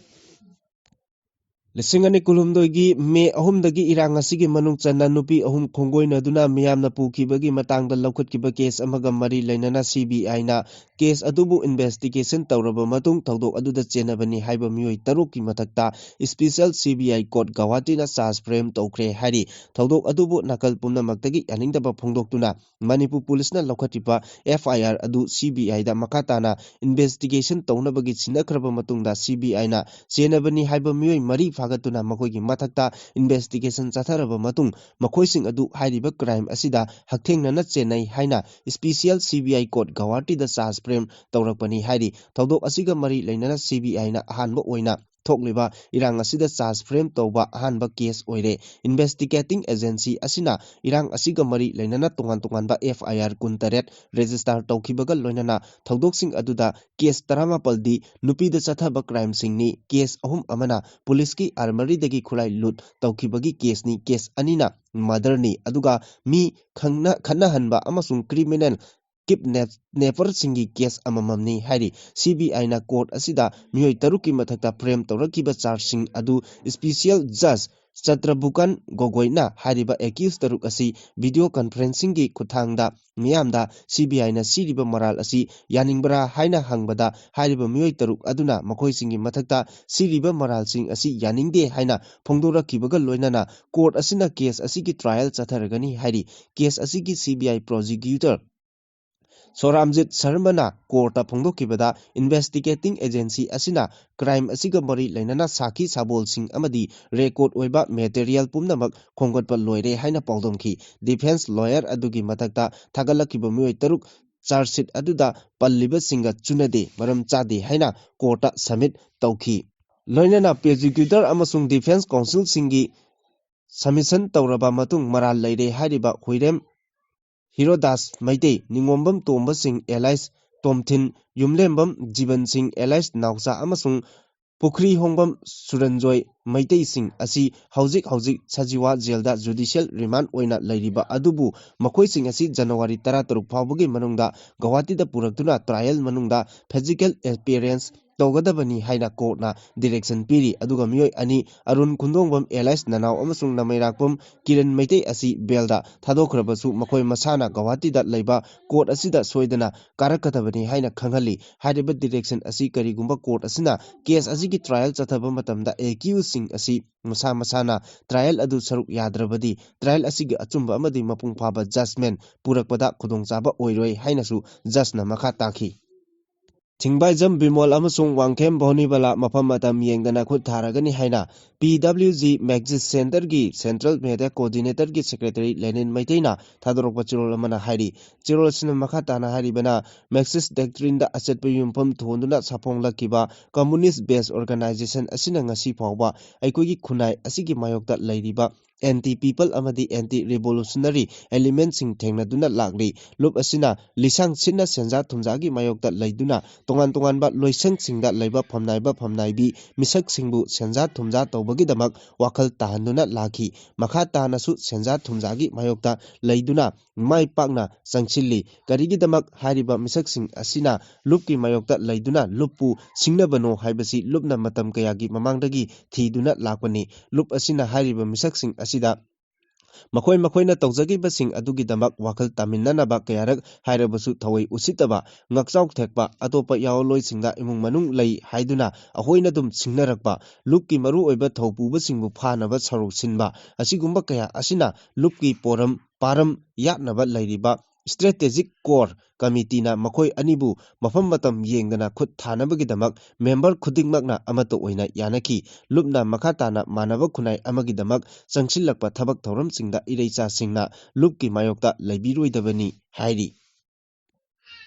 ꯂꯤꯁꯤꯡ ꯑꯅꯤ ꯀꯨꯟꯍꯨꯝꯗꯣꯏꯒꯤ ꯃꯦ ꯑꯍꯨꯝꯗꯒꯤ ꯏꯔꯥꯡ ꯑꯁꯤꯒꯤ ꯃꯅꯨꯡ ꯆꯟꯅ ꯅꯨꯄꯤ ꯑꯍꯨꯝ ꯈꯣꯡꯒꯣꯏꯅꯗꯨꯅ ꯃꯤꯌꯥꯝꯅ ꯄꯨꯈꯤꯕꯒꯤ ꯃꯇꯥꯡꯗ ꯂꯧꯈꯠꯈꯤꯕ ꯀꯦꯁ ꯑꯃꯒ ꯃꯔꯤ ꯂꯩꯅꯅ ꯁꯤ ꯕꯤ ꯑꯥꯏꯅ ꯀꯦꯁ ꯑꯗꯨꯕꯨ ꯏꯟꯚꯦꯁꯇꯤꯒꯦꯁꯟ ꯇꯧꯔꯕ ꯃꯇꯨꯡ ꯊꯧꯗꯣꯛ ꯑꯗꯨꯗ ꯆꯦꯟꯅꯕꯅꯤ ꯍꯥꯏꯕ ꯃꯤꯑꯣꯏ ꯇꯔꯨꯛꯀꯤ ꯃꯊꯛꯇ ꯏꯁꯄꯤꯁꯦꯜ ꯁꯤ ꯕꯤ ꯑꯥꯏ ꯀꯣꯔꯠ ꯒꯧꯍꯥꯇꯤꯅ ꯆꯥꯔꯖ ꯐ꯭ꯔꯦꯝ ꯇꯧꯈ꯭ꯔꯦ ꯍꯥꯏꯔꯤ꯫ ꯊꯧꯗꯣꯛ ꯑꯗꯨꯕꯨ ꯅꯥꯀꯜ ꯄꯨꯝꯅꯃꯛꯇꯒꯤ ꯌꯥꯅꯤꯡꯗꯕ ꯐꯣꯡꯗꯣꯛꯇꯨꯅ ꯃꯅꯤꯄꯨꯔ ꯄꯨꯂꯤꯁꯅ ꯂꯧꯈꯠꯈꯤꯕ ꯑꯦꯐ ꯑꯥꯏ ꯑꯥꯔ ꯑꯗꯨ ꯁꯤ ꯕꯤ ꯑꯥꯏꯗ ꯃꯈꯥ ꯇꯥꯅ ꯏꯟꯚꯦꯁꯇꯤꯒꯦꯁꯟ ꯇꯧꯅꯕꯒꯤ ꯁꯤꯟꯅꯈ꯭ꯔꯕ ꯃꯇꯨꯡꯗ ꯁꯤ ꯕꯤ ꯑꯥꯏꯅ ꯆꯦꯟꯅꯕꯅꯤ ꯍꯥꯏꯕ ꯃꯤꯑꯣꯏ ꯃꯔꯤ ꯐꯥꯒꯠꯇꯨꯅ ꯃꯈꯣꯏꯒꯤ ꯃꯊꯛꯇ ꯏꯟꯚꯦꯁꯇꯤꯒꯦꯁꯟ ꯆꯠꯊꯔꯕ ꯃꯇꯨꯡ ꯃꯈꯣꯏꯁꯤꯡ ꯑꯗꯨ ꯍꯥꯏꯔꯤꯕ ꯀ꯭ꯔꯥꯏꯝ ꯑꯁꯤꯗ ꯍꯛꯊꯦꯡꯅꯅ ꯆꯦꯟꯅꯩ ꯍꯥꯏꯅ ꯏꯁꯄꯤꯁꯤꯌꯦꯜ ꯁꯤ ꯕꯤ ꯑꯥꯏ ꯀꯣꯔꯠ ꯒꯧꯍꯥꯇꯤꯗ ꯆꯥꯔꯖ ꯐ꯭ꯔꯦꯝ ꯇꯧꯔꯛꯄꯅꯤ ꯍꯥꯏꯔꯤ꯫ ꯊꯧꯗꯣꯛ ꯑꯁꯤꯒ ꯃꯔꯤ ꯂꯩꯅꯅ ꯁꯤ ꯕꯤ ꯑꯥꯏꯅ ꯑꯍꯥꯟꯕ ꯑꯣꯏꯅ ꯊꯣꯛꯂꯤꯕ ꯏꯔꯥꯡ ꯑꯁꯤꯗ ꯆꯥꯔꯖ ꯐ꯭ꯔꯦꯝ ꯇꯧꯕ ꯑꯍꯥꯟꯕ ꯀꯦꯁ ꯑꯣꯏꯔꯦ꯫ ꯏꯟꯚꯦꯁꯇꯤꯒꯦꯇꯤꯡ ꯑꯦꯖꯦꯟꯁꯤ ꯑꯁꯤꯅ ꯏꯔꯥꯡ ꯑꯁꯤꯒ ꯃꯔꯤ ꯂꯩꯅꯅ ꯇꯣꯉꯥꯟ ꯇꯣꯉꯥꯟꯕ ꯑꯦꯐ ꯑꯥꯏ ꯑꯥꯔ ꯀꯨꯟꯇꯔꯦꯠ ꯔꯦꯖꯤꯁꯇꯥꯔ ꯇꯧꯈꯤꯕꯒ ꯂꯣꯏꯅꯅ ꯊꯧꯗꯣꯛꯁꯤꯡ ꯑꯗꯨꯗ ꯀꯦꯁ ꯇꯔꯥꯃꯥꯄꯜꯗꯤ ꯅꯨꯄꯤꯗ ꯆꯠꯊꯕ ꯀ꯭ꯔꯥꯏꯝꯁꯤꯡꯅꯤ꯫ ꯀꯦꯁ ꯑꯍꯨꯝ ꯑꯃꯅ ꯄꯨꯂꯤꯁꯀꯤ ꯑꯥꯔꯃꯔꯤꯗꯒꯤ ꯈꯨꯠꯂꯥꯏ ꯂꯨꯠ ꯇꯧꯈꯤꯕꯒꯤ ꯀꯦꯁꯅꯤ꯫ ꯀꯦꯁ ꯑꯅꯤꯅ ꯃꯔꯗꯔꯅꯤ, ꯑꯗꯨꯒ ꯃꯤ ꯈꯪꯅ-, ꯈꯠꯅꯍꯟꯕ ꯑꯃꯁꯨꯡ ꯀ꯭ꯔꯤꯃꯤꯅꯦꯜ ꯀꯤꯞꯅꯦꯞ-, ꯅꯦꯄꯔꯁꯤꯡꯒꯤ ꯀꯦꯁ ꯑꯃꯃꯝꯅꯤ ꯍꯥꯏꯔꯤ꯫ ꯁꯤ ꯕꯤ ꯑꯥꯏꯅ ꯀꯣꯔꯠ ꯑꯁꯤꯗ ꯃꯤꯑꯣꯏ ꯇꯔꯨꯛꯀꯤ ꯃꯊꯛꯇ ꯐ꯭ꯔꯦꯝ ꯇꯧꯔꯛꯈꯤꯕ ꯆꯥꯔꯖꯁꯤꯡ ꯑꯗꯨ ꯏꯁꯄꯤꯁꯤꯌꯦꯜ ꯖꯖ ꯆꯇ꯭ꯔꯕꯨꯀꯟ ꯒꯣꯒꯣꯏꯅ ꯍꯥꯏꯔꯤꯕ ꯑꯦꯀ꯭ꯌꯨꯁ ꯇꯔꯨꯛ ꯑꯁꯤ ꯚꯤꯗꯤꯑꯣ ꯀꯟꯐꯔꯦꯟꯁꯤꯡꯒꯤ ꯈꯨꯠꯊꯥꯡꯗ ꯃꯤꯌꯥꯝꯗ ꯁꯤ ꯕꯤ ꯑꯥꯏꯅ ꯁꯤꯔꯤꯕ ꯃꯔꯥꯜ ꯑꯁꯤ ꯌꯥꯅꯤꯡꯕ꯭ꯔꯥ ꯍꯥꯏꯅ ꯍꯪꯕꯗ, ꯍꯥꯏꯔꯤꯕ ꯃꯤꯑꯣꯏ ꯇꯔꯨꯛ ꯑꯗꯨꯅ ꯃꯈꯣꯏꯁꯤꯡꯒꯤ ꯃꯊꯛꯇ ꯁꯤꯔꯤꯕ ꯃꯔꯥꯜꯁꯤꯡ ꯑꯁꯤ ꯌꯥꯅꯤꯡꯗꯦ ꯍꯥꯏꯅ ꯐꯣꯡꯗꯣꯔꯛꯈꯤꯕꯒ ꯂꯣꯏꯅꯅ ꯀꯣꯔꯠ ꯑꯁꯤꯅ ꯀꯦꯁ ꯑꯁꯤꯒꯤ ꯇ꯭ꯔꯥꯏꯌꯦꯜ ꯆꯠꯊꯔꯒꯅꯤ ꯍꯥꯏꯔꯤ꯫ ꯀꯦꯁ ꯑꯁꯤꯒꯤ ꯁꯤ ꯕꯤ ꯑꯥꯏ ꯄ꯭ꯔꯣꯁꯤꯀ꯭ꯌꯨꯇꯔ ꯁꯣꯔꯥꯝꯖꯤꯠ ꯁꯔꯃꯅ ꯀꯣꯔꯠꯇ ꯐꯣꯡꯗꯣꯛꯈꯤꯕꯗ, ꯏꯟꯚꯦꯁꯇꯤꯒꯦꯇꯤꯡ ꯑꯦꯖꯦꯟꯁꯤ ꯑꯁꯤꯅ ꯀ꯭ꯔꯥꯏꯝ ꯑꯁꯤꯒ ꯃꯔꯤ ꯂꯩꯅꯅ ꯁꯥꯈꯤ ꯁꯥꯕꯣꯜꯁꯤꯡ ꯑꯃꯗꯤ ꯔꯦꯀꯣꯔꯗ ꯑꯣꯏꯕ ꯃꯦꯇꯔꯤꯌꯦꯜ ꯄꯨꯝꯅꯃꯛ ꯈꯣꯝꯒꯠꯄ ꯂꯣꯏꯔꯦ ꯍꯥꯏꯅ ꯄꯥꯎꯗꯝꯈꯤ꯫ ꯗꯤꯐꯦꯟꯁ ꯂꯣꯌꯔ ꯑꯗꯨꯒꯤ ꯃꯊꯛꯇ ꯊꯥꯒꯠꯂꯛꯈꯤꯕ ꯃꯤꯑꯣꯏ ꯇꯔꯨꯛ ꯆꯥꯔꯖꯁꯤꯠ ꯑꯗꯨꯗ ꯄꯜꯂꯤꯕꯁꯤꯡꯒ ꯆꯨꯅꯗꯦ, ꯃꯔꯝ ꯆꯥꯗꯦ ꯍꯥꯏꯅ ꯀꯣꯔꯠꯇ ꯁꯕꯃꯤꯠ ꯇꯧꯈꯤ꯫ ꯂꯣꯏꯅꯅ ꯄ꯭ꯔꯣꯁꯤꯀ꯭ꯌꯨꯇꯔ ꯑꯃꯁꯨꯡ ꯗꯤꯐꯦꯟꯁ ꯀꯥꯎꯟꯁꯤꯜꯁꯤꯡꯒꯤ ꯁꯕꯃꯤꯁꯟ ꯇꯧꯔꯕ ꯃꯇꯨꯡ ꯃꯔꯥꯜ ꯂꯩꯔꯦ ꯍꯥꯏꯔꯤꯕ ꯍꯨꯏꯔꯦꯝ ꯍꯤꯔꯣꯗꯥꯁ ꯃꯩꯇꯩ, ꯅꯤꯉꯣꯝꯕꯝ ꯇꯣꯝꯕꯁꯤꯡ ꯑꯦꯂꯥꯏꯁ ꯇꯣꯝꯊꯤꯟ, ꯌꯨꯝꯂꯦꯝꯕꯝ ꯖꯤꯕꯟ ꯁꯤꯡ ꯑꯦꯂꯥꯏꯁ ꯅꯥꯎꯆꯥ ꯑꯃꯁꯨꯡ ꯄꯨꯈ꯭ꯔꯤ ꯍꯣꯡꯕꯝ ꯁꯨꯔꯟꯖꯣꯏ ꯃꯩꯇꯩꯁꯤꯡ ꯑꯁꯤ ꯍꯧꯖꯤꯛ ꯍꯧꯖꯤꯛ ꯁꯖꯤꯋꯥ ꯖꯦꯜꯗ ꯖꯨꯗꯤꯁꯤꯌꯦꯜ ꯔꯤꯃꯥꯟꯗ ꯑꯣꯏꯅ ꯂꯩꯔꯤꯕ ꯑꯗꯨꯕꯨ ꯃꯈꯣꯏꯁꯤꯡ ꯑꯁꯤ ꯖꯅꯋꯥꯔꯤ ꯇꯔꯥꯇꯔꯨꯛ ꯐꯥꯎꯕꯒꯤ ꯃꯅꯨꯡꯗ ꯒꯧꯍꯥꯇꯤꯗ ꯄꯨꯔꯛꯇꯨꯅ ꯇ꯭ꯔꯥꯏꯌꯦꯜ ꯃꯅꯨꯡꯗ ꯐꯤꯖꯤꯀꯦꯜ ꯑꯦꯄꯤꯌꯔꯦꯟꯁ ꯇꯧꯒꯗꯕꯅꯤ ꯍꯥꯏꯅ ꯀꯣꯔꯠꯅ ꯗꯤꯔꯦꯛꯁꯟ ꯄꯤꯔꯤ꯫ ꯑꯗꯨꯒ ꯃꯤꯑꯣꯏ ꯑꯅꯤ, ꯑꯔꯨꯟ ꯈꯨꯟꯗꯣꯡꯕꯝ ꯑꯦꯂꯥꯏꯁ ꯅꯅꯥꯎ ꯑꯃꯁꯨꯡ ꯅꯃꯩꯔꯥꯛꯄꯝ ꯀꯤꯔꯟ ꯃꯩꯇꯩ ꯑꯁꯤ ꯕꯦꯜꯗ ꯊꯥꯗꯣꯛꯈ꯭ꯔꯕꯁꯨ, ꯃꯈꯣꯏ ꯃꯁꯥꯅ ꯒꯧꯍꯥꯇꯤꯗ ꯂꯩꯕ ꯀꯣꯔꯠ ꯑꯁꯤꯗ ꯁꯣꯏꯗꯅ ꯀꯥꯔꯛꯀꯗꯕꯅꯤ ꯍꯥꯏꯅ ꯈꯪꯍꯜꯂꯤ꯫ ꯍꯥꯏꯔꯤꯕ ꯗꯤꯔꯦꯛꯁꯟ ꯑꯁꯤ ꯀꯔꯤꯒꯨꯝꯕ ꯀꯣꯔꯠ ꯑꯁꯤꯅ ꯀꯦꯁ ꯑꯁꯤꯒꯤ ꯇ꯭ꯔꯥꯏꯌꯦꯜ ꯆꯠꯊꯕ ꯃꯇꯝꯗ ꯑꯦꯀ꯭ꯌꯨꯁꯁꯤꯡ ꯑꯁꯤ ꯃꯁꯥ ꯃꯁꯥꯅ ꯇ꯭ꯔꯥꯏꯌꯦꯜ ꯑꯗꯨ ꯁꯔꯨꯛ ꯌꯥꯗ꯭ꯔꯕꯗꯤ, ꯇ꯭ꯔꯥꯏꯌꯦꯜ ꯑꯁꯤꯒꯤ ꯑꯆꯨꯝꯕ ꯑꯃꯗꯤ ꯃꯄꯨꯡ ꯐꯥꯕ ꯖꯖꯃꯦꯟ ꯄꯨꯔꯛꯄꯗ ꯈꯨꯗꯣꯡꯆꯥꯕ ꯑꯣꯏꯔꯣꯏ ꯍꯥꯏꯅꯁꯨ ꯖꯖꯅ ꯃꯈꯥ ꯇꯥꯈꯤ꯫ ꯊꯤꯡꯕꯥꯏꯖꯝ ꯕꯤꯃꯣꯜ ꯑꯃꯁꯨꯡ ꯋꯥꯡꯈꯦꯝ ꯚꯣꯅꯤꯕꯂꯥ ꯃꯐꯝ ꯃꯇꯝ ꯌꯦꯡꯗꯅ ꯈꯨꯠ ꯊꯥꯔꯒꯅꯤ ꯍꯥꯏꯅ ꯄꯤ ꯗꯕ꯭ꯂꯤꯎ ꯖꯤ ꯃꯦꯛꯖꯤꯁ ꯁꯦꯟꯇꯔꯒꯤ ꯁꯦꯟꯇ꯭ꯔꯦꯜ ꯃꯦꯗꯤꯌꯥ ꯀꯣꯑꯣꯔꯗꯤꯅꯦꯇꯔꯒꯤ ꯁꯦꯀ꯭ꯔꯦꯇꯔꯤ ꯂꯦꯅꯤꯟ ꯃꯩꯇꯩꯅ ꯊꯥꯗꯣꯔꯛꯄ ꯆꯦꯔꯣꯜ ꯑꯃꯅ ꯍꯥꯏꯔꯤ꯫ ꯆꯦꯔꯣꯜ ꯑꯁꯤꯅ ꯃꯈꯥ ꯇꯥꯅ ꯍꯥꯏꯔꯤꯕꯅ, ꯃꯦꯛꯖꯤꯁ ꯗꯣꯛꯇ꯭ꯔꯤꯟꯗ ꯑꯆꯦꯠꯄ ꯌꯨꯝꯐꯝ ꯊꯣꯟꯗꯨꯅ ꯁꯥꯐꯣꯡꯂꯛꯈꯤꯕ ꯀꯝꯃꯨꯅꯤꯁ꯭ꯠ ꯕꯦꯁ ꯑꯣꯔꯒꯅꯥꯏꯖꯦꯁꯟ ꯑꯁꯤꯅ ꯉꯁꯤ ꯐꯥꯎꯕ ꯑꯩꯈꯣꯏꯒꯤ ꯈꯨꯟꯅꯥꯏ ꯑꯁꯤꯒꯤ ꯃꯥꯌꯣꯛꯇ ꯂꯩꯔꯤꯕ ꯑꯦꯟꯇꯤ ꯄꯤꯄꯜ ꯑꯃꯗꯤ ꯑꯦꯟꯇꯤ ꯔꯤꯚꯣꯂꯨꯁꯅꯔꯤ ꯑꯦꯂꯤꯃꯦꯟꯠꯁꯤꯡ ꯊꯦꯡꯅꯗꯨꯅ ꯂꯥꯛꯂꯤ꯫ ꯂꯨꯞ ꯑꯁꯤꯅ ꯂꯤꯁꯥꯡ ꯁꯤꯠꯅ ꯁꯦꯟꯖꯥ ꯊꯨꯝꯖꯥꯒꯤ ꯃꯥꯌꯣꯛꯇ ꯂꯩꯗꯨꯅ ꯇꯣꯉꯥꯟ ꯇꯣꯉꯥꯟꯕ ꯂꯣꯏꯁꯪꯁꯤꯡꯗ ꯂꯩꯕ ꯐꯝꯅꯥꯏꯕ ꯐꯝꯅꯥꯏꯕꯤ ꯃꯤꯁꯛꯁꯤꯡꯕꯨ ꯁꯦꯟꯖꯥ ꯊꯨꯝꯖꯥ ꯇꯧꯕꯒꯤꯗꯃꯛ ꯋꯥꯈꯜ ꯇꯥꯍꯟꯗꯨꯅ ꯂꯥꯛꯈꯤ꯫ ꯃꯈꯥ ꯇꯥꯅꯁꯨ ꯁꯦꯟꯖꯥ ꯊꯨꯝꯖꯥꯒꯤ ꯃꯥꯌꯣꯛꯇ ꯂꯩꯗꯨꯅ ꯃꯥꯏ ꯄꯥꯛꯅ ꯆꯪꯁꯤꯜꯂꯤ꯫ ꯀꯔꯤꯒꯤꯗꯃꯛ ꯍꯥꯏꯔꯤꯕ ꯃꯤꯁꯛꯁꯤꯡ ꯑꯁꯤꯅ ꯂꯨꯞꯀꯤ ꯃꯥꯌꯣꯛꯇ ꯂꯩꯗꯨꯅ ꯂꯨꯞꯄꯨ ꯁꯤꯡꯅꯕꯅꯣ ꯍꯥꯏꯕꯁꯤ ꯂꯨꯞꯅ ꯃꯇꯝ ꯀꯌꯥꯒꯤ ꯃꯃꯥꯡꯗꯒꯤ ꯊꯤꯗꯨꯅ ꯂꯥꯛꯄꯅꯤ꯫ ꯂꯨꯞ ꯑꯁꯤꯅ ꯍꯥꯏꯔꯤꯕ ꯃꯤꯁꯛꯁꯤꯡ ꯑꯁꯤꯗ ꯃꯈꯣꯏ ꯃꯈꯣꯏꯅ ꯇꯧꯖꯈꯤꯕꯁꯤꯡ ꯑꯗꯨꯒꯤꯗꯃꯛ ꯋꯥꯈꯜ ꯇꯥꯃꯤꯟꯅꯅꯕ ꯀꯌꯥꯔꯛ ꯍꯥꯏꯔꯕꯁꯨ ꯊꯑꯣꯏ ꯎꯁꯤꯠꯇꯕ, ꯉꯥꯛꯆꯥꯎ ꯊꯦꯛꯄ, ꯑꯇꯣꯞꯄ ꯌꯥꯑꯣꯟꯂꯣꯏꯁꯤꯡꯗ ꯏꯃꯨꯡ ꯃꯅꯨꯡ ꯂꯩ ꯍꯥꯏꯗꯨꯅ ꯑꯩꯈꯣꯏꯅ ꯑꯗꯨꯝ ꯁꯤꯡꯅꯔꯛꯄ, ꯂꯨꯞꯀꯤ ꯃꯔꯨꯑꯣꯏꯕ ꯊꯧꯄꯨꯕꯁꯤꯡꯕꯨ ꯐꯥꯅꯕ ꯁꯣꯔꯣꯛ ꯁꯤꯟꯕ, ꯑꯁꯤꯒꯨꯝꯕ ꯀꯌꯥ ꯑꯁꯤꯅ ꯂꯨꯞꯀꯤ ꯄꯣꯔꯝ ꯄꯥꯔꯝ ꯌꯥꯠꯅꯕ ꯂꯩꯔꯤꯕ ꯁ꯭ꯇꯔꯦꯇꯦꯖꯤꯛ ꯀꯣꯔ ꯀꯃꯤꯇꯤꯅ ꯃꯈꯣꯏ ꯑꯅꯤꯕꯨ ꯃꯐꯝ ꯃꯇꯝ ꯌꯦꯡꯗꯅ ꯈꯨꯠ ꯊꯥꯅꯕꯒꯤꯗꯃꯛ ꯃꯦꯝꯕꯔ ꯈꯨꯗꯤꯡꯃꯛꯅ ꯑꯃꯠꯇ ꯑꯣꯏꯅ ꯌꯥꯅꯈꯤ꯫ ꯂꯨꯞꯅ ꯃꯈꯥ ꯇꯥꯅ ꯃꯥꯟꯅꯕ ꯈꯨꯟꯅꯥꯏ ꯑꯃꯒꯤꯗꯃꯛ ꯆꯪꯁꯤꯜꯂꯛꯄ ꯊꯕꯛ ꯊꯧꯔꯝꯁꯤꯡꯗ ꯏꯔꯩꯆꯥꯁꯤꯡꯅ ꯂꯨꯞꯀꯤ ꯃꯥꯌꯣꯛꯇ ꯂꯩꯕꯤꯔꯣꯏꯗꯕꯅꯤ ꯍꯥꯏꯔꯤ꯫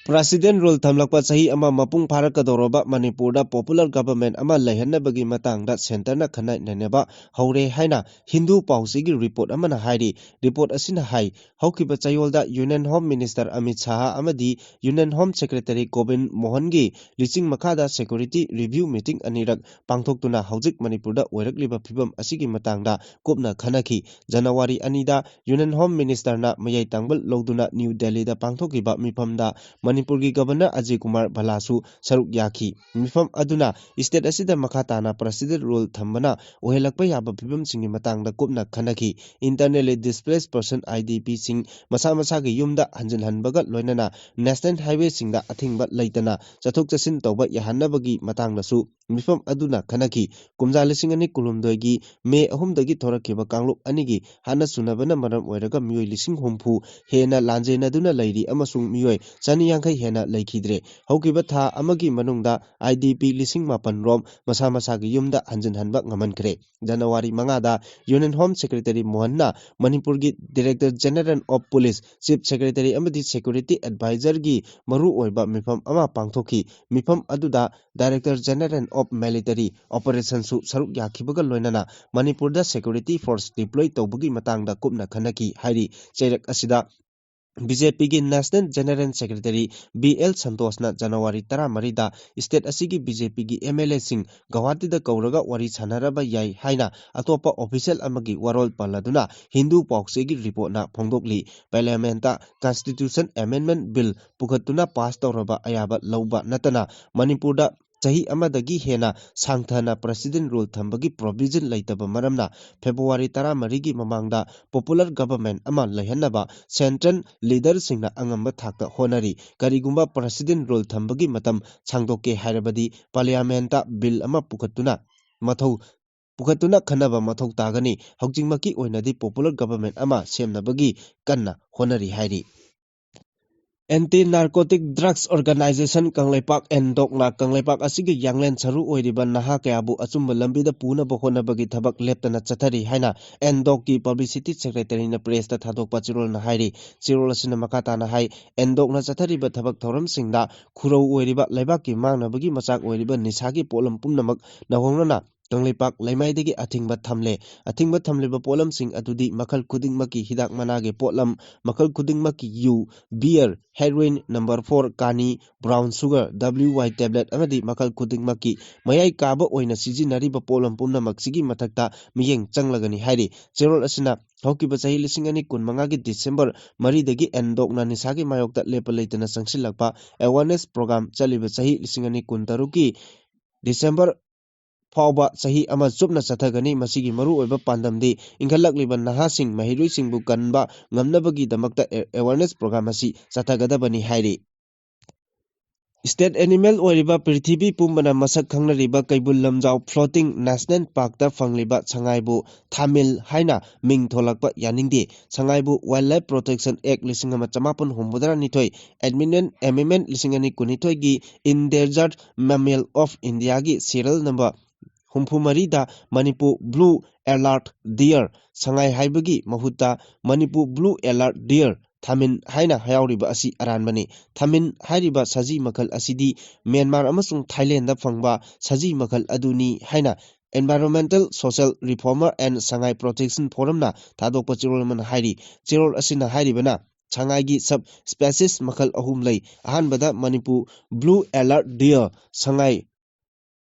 President rule ꯊꯝꯂꯛꯄ ꯆꯍꯤ ꯑꯃ ꯃꯄꯨꯡ ꯐꯥꯔꯛꯀꯗꯧꯔꯕ ꯃꯅꯤꯄꯨꯔꯗ popular government ꯑꯃ ꯂꯩꯍꯟꯅꯕꯒꯤ ꯃꯇꯥꯡꯗ centreꯅ ꯈꯟꯅ ꯅꯩꯅꯕ ꯍꯧꯔꯦ ꯍꯥꯏꯅ ꯍꯤꯟꯗꯨ ꯄꯥꯎꯆꯦꯒꯤ report ꯑꯃꯅ ꯍꯥꯏꯔꯤ꯫ Report ꯑꯁꯤꯅ ꯍꯥꯏ, ꯍꯧꯈꯤꯕ ꯆꯌꯣꯜꯗ Union Home Minister Amit Shah ꯑꯃꯗꯤ Union Home Secretary ꯒꯣꯕꯤꯟ ꯃꯣꯍꯟꯒꯤ ꯂꯨꯆꯤꯡ ꯃꯈꯥꯗ security review meeting ꯑꯅꯤꯔꯛ ꯄꯥꯡꯊꯣꯛꯇꯨꯅ ꯍꯧꯖꯤꯛ ꯃꯅꯤꯄꯨꯔꯗ ꯑꯣꯏꯔꯛꯂꯤꯕ ꯐꯤꯕꯝ ꯑꯁꯤꯒꯤ ꯃꯇꯥꯡꯗ ꯀꯨꯞꯅ ꯈꯟꯅꯈꯤ꯫ January ꯑꯅꯤꯗ Union Home Ministerꯅ ꯃꯌꯥꯏ ꯇꯥꯡꯕ ꯂꯧꯗꯨꯅ New Delhiꯗ ꯄꯥꯡꯊꯣꯛꯈꯤꯕ ꯃꯤꯐꯝꯗ ꯃꯅꯤꯄꯨꯔꯒꯤ Governor ꯑꯖꯌ ꯀꯨꯃꯥꯔ ꯚꯜꯂꯥꯁꯨ ꯁꯔꯨꯛ ꯌꯥꯈꯤ꯫ ꯃꯤꯐꯝ ꯑꯗꯨꯅ state ꯑꯁꯤꯗ ꯃꯈꯥ ꯇꯥꯅ President rule ꯊꯝꯕꯅ ꯑꯣꯏꯍꯜꯂꯛꯄ ꯌꯥꯕ ꯐꯤꯕꯝꯁꯤꯡꯒꯤ ꯃꯇꯥꯡꯗ ꯀꯨꯞꯅ ꯈꯟꯅꯈꯤ꯫ Internally displaced person, IDPꯁꯤꯡ ꯃꯁꯥ ꯃꯁꯥꯒꯤ ꯌꯨꯝꯗ ꯍꯟꯖꯤꯟꯍꯟꯕꯒ ꯂꯣꯏꯅꯅ national highwayꯁꯤꯡꯗ ꯑꯊꯤꯡꯕ ꯂꯩꯇꯅ ꯆꯠꯊꯣꯛ ꯆꯠꯁꯤꯟ ꯇꯧꯕ ꯌꯥꯍꯟꯅꯕꯒꯤ ꯃꯇꯥꯡꯗꯁꯨ ꯃꯤꯐꯝ ꯑꯗꯨꯅ ꯈꯟꯅꯈꯤ꯫ ꯀꯨꯝꯖꯥ ꯂꯤꯁꯤꯡ ꯑꯅꯤ ꯀꯨꯟꯍꯨꯝꯗꯣꯏꯒꯤ May ꯑꯍꯨꯝꯗꯒꯤ ꯊꯣꯔꯛꯈꯤꯕ ꯀꯥꯡꯂꯨꯞ ꯑꯅꯤꯒꯤ ꯍꯥꯠꯅ ꯁꯨꯅꯕꯅ ꯃꯔꯝ ꯑꯣꯏꯔꯒ ꯃꯤꯑꯣꯏ ꯂꯤꯁꯤꯡ ꯍꯨꯝꯐꯨ ꯍꯦꯟꯅ ꯂꯥꯟꯖꯦꯟꯅꯗꯨꯅ ꯂꯩꯔꯤ ꯑꯃꯁꯨꯡ ꯃꯤꯑꯣꯏ ꯆꯅꯤ ꯌꯥꯡꯈꯩ ꯍꯦꯟꯅ ꯂꯩꯈꯤꯗ꯭ꯔꯦ꯫ ꯍꯧꯈꯤꯕ ꯊꯥ ꯑꯃꯒꯤ ꯃꯅꯨꯡꯗ IDP ꯂꯤꯁꯤꯡ ꯃꯥꯄꯟ ꯔꯣꯝ ꯃꯁꯥ ꯃꯁꯥꯒꯤ ꯌꯨꯝꯗ ꯍꯟꯖꯤꯟꯍꯟꯕ ꯉꯝꯍꯟꯈ꯭ꯔꯦ꯫ January ꯃꯉꯥꯗ Union Home Secretary ꯃꯣꯍꯟꯅ ꯃꯅꯤꯄꯨꯔꯒꯤ Director General of Police, Chief Secretary ꯑꯃꯗꯤ Security Advisorꯒꯤ ꯃꯔꯨꯑꯣꯏꯕ ꯃꯤꯐꯝ ꯑꯃ ꯄꯥꯡꯊꯣꯛꯈꯤ꯫ ꯃꯤꯐꯝ ꯑꯗꯨꯗ Director General of Military Operationꯁꯨ ꯁꯔꯨꯛ ꯌꯥꯈꯤꯕꯒ ꯂꯣꯏꯅꯅ ꯃꯅꯤꯄꯨꯔꯗ security force deploy ꯇꯧꯕꯒꯤ ꯃꯇꯥꯡꯗ ꯀꯨꯞꯅ ꯈꯟꯅꯈꯤ ꯍꯥꯏꯔꯤ꯫ ꯆꯩꯔꯛ ꯑꯁꯤꯗ BJPꯒꯤ National General Secretary B L ꯁꯟꯇꯣꯁꯅ January ꯇꯔꯥꯃꯔꯤꯗ state ꯑꯁꯤꯒꯤ BJPꯒꯤ MLAꯁꯤꯡ ꯒꯧꯍꯥꯇꯤꯗ ꯀꯧꯔꯒ ꯋꯥꯔꯤ ꯁꯥꯟꯅꯔꯕ ꯌꯥꯏ ꯍꯥꯏꯅ ꯑꯇꯣꯞꯄ official ꯑꯃꯒꯤ ꯋꯥꯔꯣꯜ ꯄꯜꯂꯗꯨꯅ ꯍꯤꯟꯗꯨ ꯄꯥꯎꯆꯦꯒꯤ reportꯅ ꯐꯣꯡꯗꯣꯛꯂꯤ꯫ Parliamentꯇ Constitution Amendment Bill ꯄꯨꯈꯠꯇꯨꯅ pass ꯇꯧꯔꯕ ꯑꯌꯥꯕ ꯂꯧꯕ ꯅꯠꯇꯅ ꯃꯅꯤꯄꯨꯔꯗ ꯆꯍꯤ ꯑꯃꯗꯒꯤ ꯍꯦꯟꯅ ꯁꯥꯡꯊꯅ President rule ꯊꯝꯕꯒꯤ provision ꯂꯩꯇꯕ ꯃꯔꯝꯅ February ꯇꯔꯥꯃꯔꯤꯒꯤ ꯃꯃꯥꯡꯗ popular government ꯑꯃ ꯂꯩꯍꯟꯅꯕ central leaderꯁꯤꯡꯅ ꯑꯉꯝꯕ ꯊꯥꯛꯇ ꯍꯣꯠꯅꯔꯤ꯫ ꯀꯔꯤꯒꯨꯝꯕ President rule ꯊꯝꯕꯒꯤ ꯃꯇꯝ ꯁꯥꯡꯗꯣꯛꯀꯦ ꯍꯥꯏꯔꯕꯗꯤ Parliamentꯇ bill ꯑꯃ ꯄꯨꯈꯠꯇꯨꯅ ꯃꯊꯧ, ꯄꯨꯈꯠꯇꯨꯅ ꯈꯟꯅꯕ ꯃꯊꯧ ꯇꯥꯒꯅꯤ꯫ ꯍꯧꯖꯤꯛꯃꯛꯀꯤ ꯑꯣꯏꯅꯗꯤ popular government ꯑꯃ ꯁꯦꯝꯅꯕꯒꯤ ꯀꯟꯅ ꯍꯣꯠꯅꯔꯤ ꯍꯥꯏꯔꯤ꯫ Anti Narcotic Drugs Organization Kangleipak, ꯑꯦꯟꯗꯣꯛꯅ Kangleipak ꯑꯁꯤꯒꯤ ꯌꯥꯡꯂꯦꯟ ꯁꯔꯨ ꯑꯣꯏꯔꯤꯕ ꯅꯍꯥ ꯀꯌꯥꯕꯨ ꯑꯆꯨꯝꯕ ꯂꯝꯕꯤꯗ ꯄꯨꯅꯕ ꯍꯣꯠꯅꯕꯒꯤ ꯊꯕꯛ ꯂꯦꯞꯇꯅ ꯆꯠꯊꯔꯤ ꯍꯥꯏꯅ ꯑꯦꯟꯗꯣꯛꯀꯤ ꯄꯕ꯭ꯂꯤꯁꯤꯇꯤ ꯁꯦꯀ꯭ꯔꯦꯇꯔꯤꯅ ꯄ꯭ꯔꯦꯁꯇ ꯊꯥꯗꯣꯛꯄ ꯆꯦꯔꯣꯜꯅ ꯍꯥꯏꯔꯤ꯫ ꯆꯦꯔꯣꯜ ꯑꯁꯤꯅ ꯃꯈꯥ ꯇꯥꯅ ꯍꯥꯏ, ꯑꯦꯟꯗꯣꯛꯅ ꯆꯠꯊꯔꯤꯕ ꯊꯕꯛ ꯊꯧꯔꯝꯁꯤꯡꯗ ꯈꯨꯔꯧ ꯑꯣꯏꯔꯤꯕ ꯂꯩꯕꯥꯛꯀꯤ ꯃꯥꯡꯅꯕꯒꯤ ꯃꯆꯥꯛ ꯑꯣꯏꯔꯤꯕ ꯅꯤꯁꯥꯒꯤ ꯄꯣꯠꯂꯝ ꯄꯨꯝꯅꯃꯛ ꯅꯧꯍꯧꯅꯅ ꯀꯪꯂꯩꯄꯥꯛ ꯂꯩꯃꯥꯏꯗꯒꯤ ꯑꯊꯤꯡꯕ ꯊꯝꯂꯦ꯫ ꯑꯊꯤꯡꯕ ꯊꯝꯂꯤꯕ ꯄꯣꯠꯂꯝꯁꯤꯡ ꯑꯗꯨꯗꯤ ꯃꯈꯜ ꯈꯨꯗꯤꯡꯃꯛꯀꯤ ꯍꯤꯗꯥꯛ ꯃꯅꯥꯒꯤ ꯄꯣꯠꯂꯝ, ꯃꯈꯜ ꯈꯨꯗꯤꯡꯃꯛꯀꯤ U, beer, heroin number four, ꯀꯥꯅꯤ, brown sugar, W Y tablet ꯑꯃꯗꯤ ꯃꯈꯜ ꯈꯨꯗꯤꯡꯃꯛꯀꯤ ꯃꯌꯥꯏ ꯀꯥꯕ ꯑꯣꯏꯅ ꯁꯤꯖꯤꯟꯅꯔꯤꯕ ꯄꯣꯠꯂꯝ ꯄꯨꯝꯅꯃꯛꯁꯤꯒꯤ ꯃꯊꯛꯇ ꯃꯤꯠꯌꯦꯡ ꯆꯪꯂꯒꯅꯤ ꯍꯥꯏꯔꯤ꯫ ꯆꯦꯔꯣꯜ ꯑꯁꯤꯅ ꯍꯧꯈꯤꯕ ꯆꯍꯤ ꯂꯤꯁꯤꯡ ꯑꯅꯤ ꯀꯨꯟꯃꯉꯥꯒꯤ ꯗꯤꯁꯦꯝꯕꯔ ꯃꯔꯤꯗꯒꯤ ꯑꯦꯟꯗꯣꯛꯅ ꯅꯤꯁꯥꯒꯤ ꯃꯥꯌꯣꯛꯇ ꯂꯦꯞꯄ ꯂꯩꯇꯅ ꯆꯪꯁꯤꯜꯂꯛꯄ awareness program ꯆꯠꯂꯤꯕ ꯆꯍꯤ ꯂꯤꯁꯤꯡ ꯑꯅꯤ ꯀꯨꯟꯇꯔꯨꯛꯀꯤ ꯗꯤꯁꯦꯝꯕꯔ ꯐꯥꯎꯕ ꯆꯍꯤ ꯑꯃ ꯆꯨꯞꯅ ꯆꯠꯊꯒꯅꯤ꯫ ꯃꯁꯤꯒꯤ ꯃꯔꯨꯑꯣꯏꯕ ꯄꯥꯟꯗꯝꯗꯤ ꯏꯟꯈꯠꯂꯛꯂꯤꯕ ꯅꯍꯥꯁꯤꯡ, ꯃꯍꯩꯔꯣꯏꯁꯤꯡꯕꯨ ꯀꯟꯕ ꯉꯝꯅꯕꯒꯤꯗꯃꯛꯇ ꯑꯦ-, awareness program ꯑꯁꯤ ꯆꯠꯊꯒꯗꯕꯅꯤ ꯍꯥꯏꯔꯤ꯫ State animal ꯑꯣꯏꯔꯤꯕ, ꯄ꯭ꯔꯤꯊꯤꯕꯤ ꯄꯨꯝꯕꯅ ꯃꯁꯛ ꯈꯪꯅꯔꯤꯕ ꯀꯩꯕꯨꯜ ꯂꯝꯖꯥꯎ Floating National Parkꯇ ꯐꯪꯂꯤꯕ ꯁꯉꯥꯏꯕꯨ ꯊꯥꯃꯤꯜ ꯍꯥꯏꯅ ꯃꯤꯡ ꯊꯣꯜꯂꯛꯄ ꯌꯥꯅꯤꯡꯗꯦ꯫ ꯁꯉꯥꯏꯕꯨ Wildlife Protection Act ꯂꯤꯁꯤꯡ ꯑꯃ ꯆꯃꯥꯄꯟ ꯍꯨꯝꯐꯨꯇꯔꯥ ꯅꯤꯊꯣꯏ, Amendment, Amendment ꯂꯤꯁꯤꯡ ꯑꯅꯤ ꯀꯨꯟꯅꯤꯊꯣꯏꯒꯤ In Desert Mammal of Indiaꯒꯤ serial number ꯍꯨꯝꯐꯨ ꯃꯔꯤꯗ ꯃꯅꯤꯄꯨꯔ Blue Alert Deer, ꯁꯉꯥꯏ ꯍꯥꯏꯕꯒꯤ ꯃꯍꯨꯠꯇ ꯃꯅꯤꯄꯨꯔ Blue Alert Deer, ꯊꯥꯃꯤꯟ ꯍꯥꯏꯅ ꯌꯥꯎꯔꯤꯕ ꯑꯁꯤ ꯑꯔꯥꯟꯕꯅꯤ꯫ ꯊꯥꯃꯤꯟ ꯍꯥꯏꯔꯤꯕ ꯁꯖꯤ ꯃꯈꯜ ꯑꯁꯤꯗꯤ ꯃ꯭ꯌꯥꯟꯃꯥꯔ ꯑꯃꯁꯨꯡ ꯊꯥꯏꯂꯦꯟꯗ ꯐꯪꯕ ꯁꯖꯤ ꯃꯈꯜ ꯑꯗꯨꯅꯤ ꯍꯥꯏꯅ Environmental Social Reformer and Sangai Protection Forumꯅ ꯊꯥꯗꯣꯛꯄ ꯆꯦꯔꯣꯜ ꯑꯃꯅ ꯍꯥꯏꯔꯤ꯫ ꯆꯦꯔꯣꯜ ꯑꯁꯤꯅ ꯍꯥꯏꯔꯤꯕꯅ ꯁꯉꯥꯏꯒꯤ sub species ꯃꯈꯜ ꯑꯍꯨꯝ ꯂꯩ꯫ ꯑꯍꯥꯟꯕꯗ ꯃꯅꯤꯄꯨꯔ Blue Alert Deer, ꯁꯉꯥꯏ,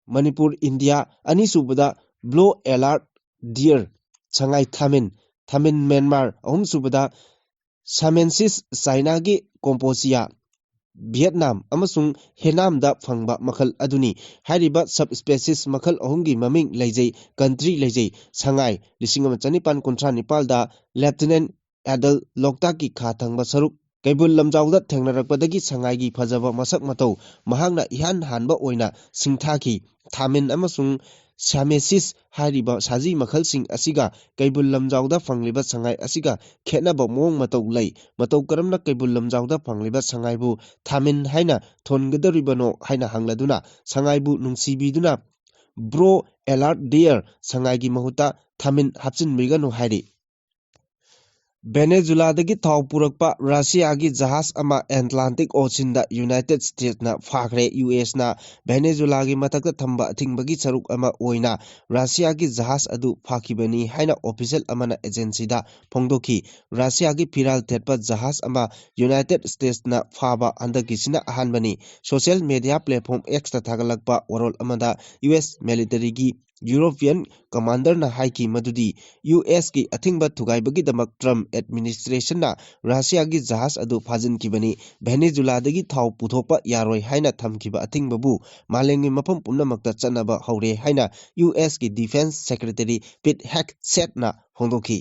ꯃꯅꯤꯄꯨꯔ, ꯏꯟꯗꯤꯌꯥ꯫ ꯑꯅꯤꯁꯨꯕꯗ Blue Alert Deer, ꯁꯉꯥꯏ ꯊꯥꯃꯤꯟ, ꯊꯥꯃꯤꯟ ꯃ꯭ꯌꯥꯟꯃꯥꯔ꯫ ꯑꯍꯨꯝꯁꯨꯕꯗ Siamensis ꯆꯥꯏꯅꯥꯒꯤ Kombucha, ꯚꯤꯌꯦꯠꯅꯥꯝ ꯑꯃꯁꯨꯡ ꯍꯦꯅꯥꯝꯗ ꯐꯪꯕ ꯃꯈꯜ ꯑꯗꯨꯅꯤ꯫ ꯍꯥꯏꯔꯤꯕ sub species ꯃꯈꯜ ꯑꯍꯨꯝꯒꯤ ꯃꯃꯤꯡ ꯂꯩꯖꯩ, country ꯂꯩꯖꯩ꯫ ꯁꯉꯥꯏ, ꯂꯤꯁꯤꯡ ꯑꯃ ꯆꯅꯤꯄꯥꯟ ꯀꯨꯟꯊ꯭ꯔꯥ ꯅꯤꯄꯥꯜꯗ Lieutenant Adel ꯂꯣꯛꯇꯥꯛꯀꯤ ꯈꯥ ꯊꯪꯕ ꯁꯔꯨꯛ ꯀꯩꯕꯨꯜ ꯂꯝꯖꯥꯎꯗ ꯊꯦꯡꯅꯔꯛꯄꯗꯒꯤ ꯁꯉꯥꯏꯒꯤ ꯐꯖꯕ ꯃꯁꯛ ꯃꯇꯧ ꯃꯍꯥꯛꯅ ꯏꯍꯥꯟ ꯍꯥꯟꯕ ꯑꯣꯏꯅ ꯁꯤꯡꯊꯥꯈꯤ꯫ ꯊꯥꯃꯤꯟ ꯑꯃꯁꯨꯡ ꯁꯥꯃꯦꯁꯤꯁ ꯍꯥꯏꯔꯤꯕ ꯁꯥꯖꯤ ꯃꯈꯜꯁꯤꯡ ꯑꯁꯤꯒ ꯀꯩꯕꯨꯜ ꯂꯝꯖꯥꯎꯗ ꯐꯪꯂꯤꯕ ꯁꯉꯥꯏ ꯑꯁꯤꯒ ꯈꯦꯠꯅꯕ ꯃꯑꯣꯡ ꯃꯇꯧ ꯂꯩ꯫ ꯃꯇꯧ ꯀꯔꯝꯅ ꯀꯩꯕꯨꯜ ꯂꯝꯖꯥꯎꯗ ꯐꯪꯂꯤꯕ ꯁꯉꯥꯏꯕꯨ ꯊꯥꯃꯤꯟ ꯍꯥꯏꯅ ꯊꯣꯟꯒꯗꯧꯔꯤꯕꯅꯣ ꯍꯥꯏꯅ ꯍꯪꯂꯗꯨꯅ ꯁꯉꯥꯏꯕꯨ ꯅꯨꯡꯁꯤꯕꯤꯗꯨꯅ "Bro, alert dear, ꯁꯉꯥꯏꯒꯤ ꯃꯍꯨꯠꯇ ꯊꯥꯃꯤꯟ ꯍꯥꯞꯆꯤꯟꯕꯤꯒꯅꯨ" ꯍꯥꯏꯔꯤ꯫ ꯚꯦꯅꯦꯖꯨꯂꯥꯗꯒꯤ ꯊꯥꯎ ꯄꯨꯔꯛꯄ ꯔꯁꯤꯌꯥꯒꯤ ꯖꯍꯥꯖ ꯑꯃ ꯑꯦꯟꯇ꯭ꯂꯥꯟꯇꯤꯛ ꯑꯣꯁꯤꯟꯗ ꯌꯨꯅꯥꯏꯇꯦꯗ ꯁ꯭ꯇꯦꯠꯁꯅ ꯐꯥꯈ꯭ꯔꯦ꯫ ꯌꯨ ꯑꯦꯁꯅ ꯚꯦꯅꯦꯖꯨꯂꯥꯒꯤ ꯃꯊꯛꯇ ꯊꯝꯕ ꯑꯊꯤꯡꯕꯒꯤ ꯁꯔꯨꯛ ꯑꯃ ꯑꯣꯏꯅ ꯔꯁꯤꯌꯥꯒꯤ ꯖꯍꯥꯖ ꯑꯗꯨ ꯐꯥꯈꯤꯕꯅꯤ ꯍꯥꯏꯅ ꯑꯣꯐꯤꯁꯤꯌꯦꯜ ꯑꯃꯅ ꯑꯦꯖꯦꯟꯁꯤꯗ ꯐꯣꯡꯗꯣꯛꯈꯤ꯫ ꯔꯁꯤꯌꯥꯒꯤ ꯐꯤꯔꯥꯜ ꯊꯦꯠꯄ ꯖꯍꯥꯖ ꯑꯃ ꯌꯨꯅꯥꯏꯇꯦꯗ ꯁ꯭ꯇꯦꯠꯁꯅ ꯐꯥꯕ ꯍꯟꯗꯛꯀꯤꯁꯤꯅ ꯑꯍꯥꯟꯕꯅꯤ꯫ ꯁꯣꯁꯤꯌꯦꯜ ꯃꯦꯗꯤꯌꯥ ꯄ꯭ꯂꯦꯠꯐꯣꯝ ꯑꯦꯛꯁꯇ ꯊꯥꯒꯠꯂꯛꯄ ꯋꯥꯔꯣꯜ ꯑꯃꯗ ꯌꯨ ꯑꯦꯁ ꯃꯤꯂꯤꯇꯔꯤꯒꯤ ꯌꯨꯔꯣꯄꯤꯌꯟ ꯀꯃꯥꯟꯗꯔꯅ ꯍꯥꯏꯈꯤ ꯃꯗꯨꯗꯤ ꯌꯨ ꯑꯦꯁꯀꯤ ꯑꯊꯤꯡꯕ ꯊꯨꯒꯥꯏꯕꯒꯤꯗꯃꯛ ꯇ꯭ꯔꯝꯞ ꯑꯦꯗꯃꯤꯅꯤꯁꯇ꯭ꯔꯦꯁꯟꯅ ꯔꯁꯤꯌꯥꯒꯤ ꯖꯍꯥꯖ ꯑꯗꯨ ꯐꯥꯖꯤꯟꯈꯤꯕꯅꯤ꯫ ꯚꯦꯅꯦꯖꯨꯂꯥꯗꯒꯤ ꯊꯥꯎ ꯄꯨꯊꯣꯛꯄ ꯌꯥꯔꯣꯏ ꯍꯥꯏꯅ ꯊꯝꯈꯤꯕ ꯑꯊꯤꯡꯕꯕꯨ ꯃꯥꯂꯦꯝꯒꯤ ꯃꯐꯝ ꯄꯨꯝꯅꯃꯛꯇ ꯆꯠꯅꯕ ꯍꯧꯔꯦ ꯍꯥꯏꯅ ꯌꯨ ꯑꯦꯁꯀꯤ ꯗꯤꯐꯦꯟꯁ ꯁꯦꯀ꯭ꯔꯦꯇꯔꯤ ꯄꯤꯠ ꯍꯦꯒꯁꯦꯠꯅ ꯐꯣꯡꯗꯣꯛꯈꯤ꯫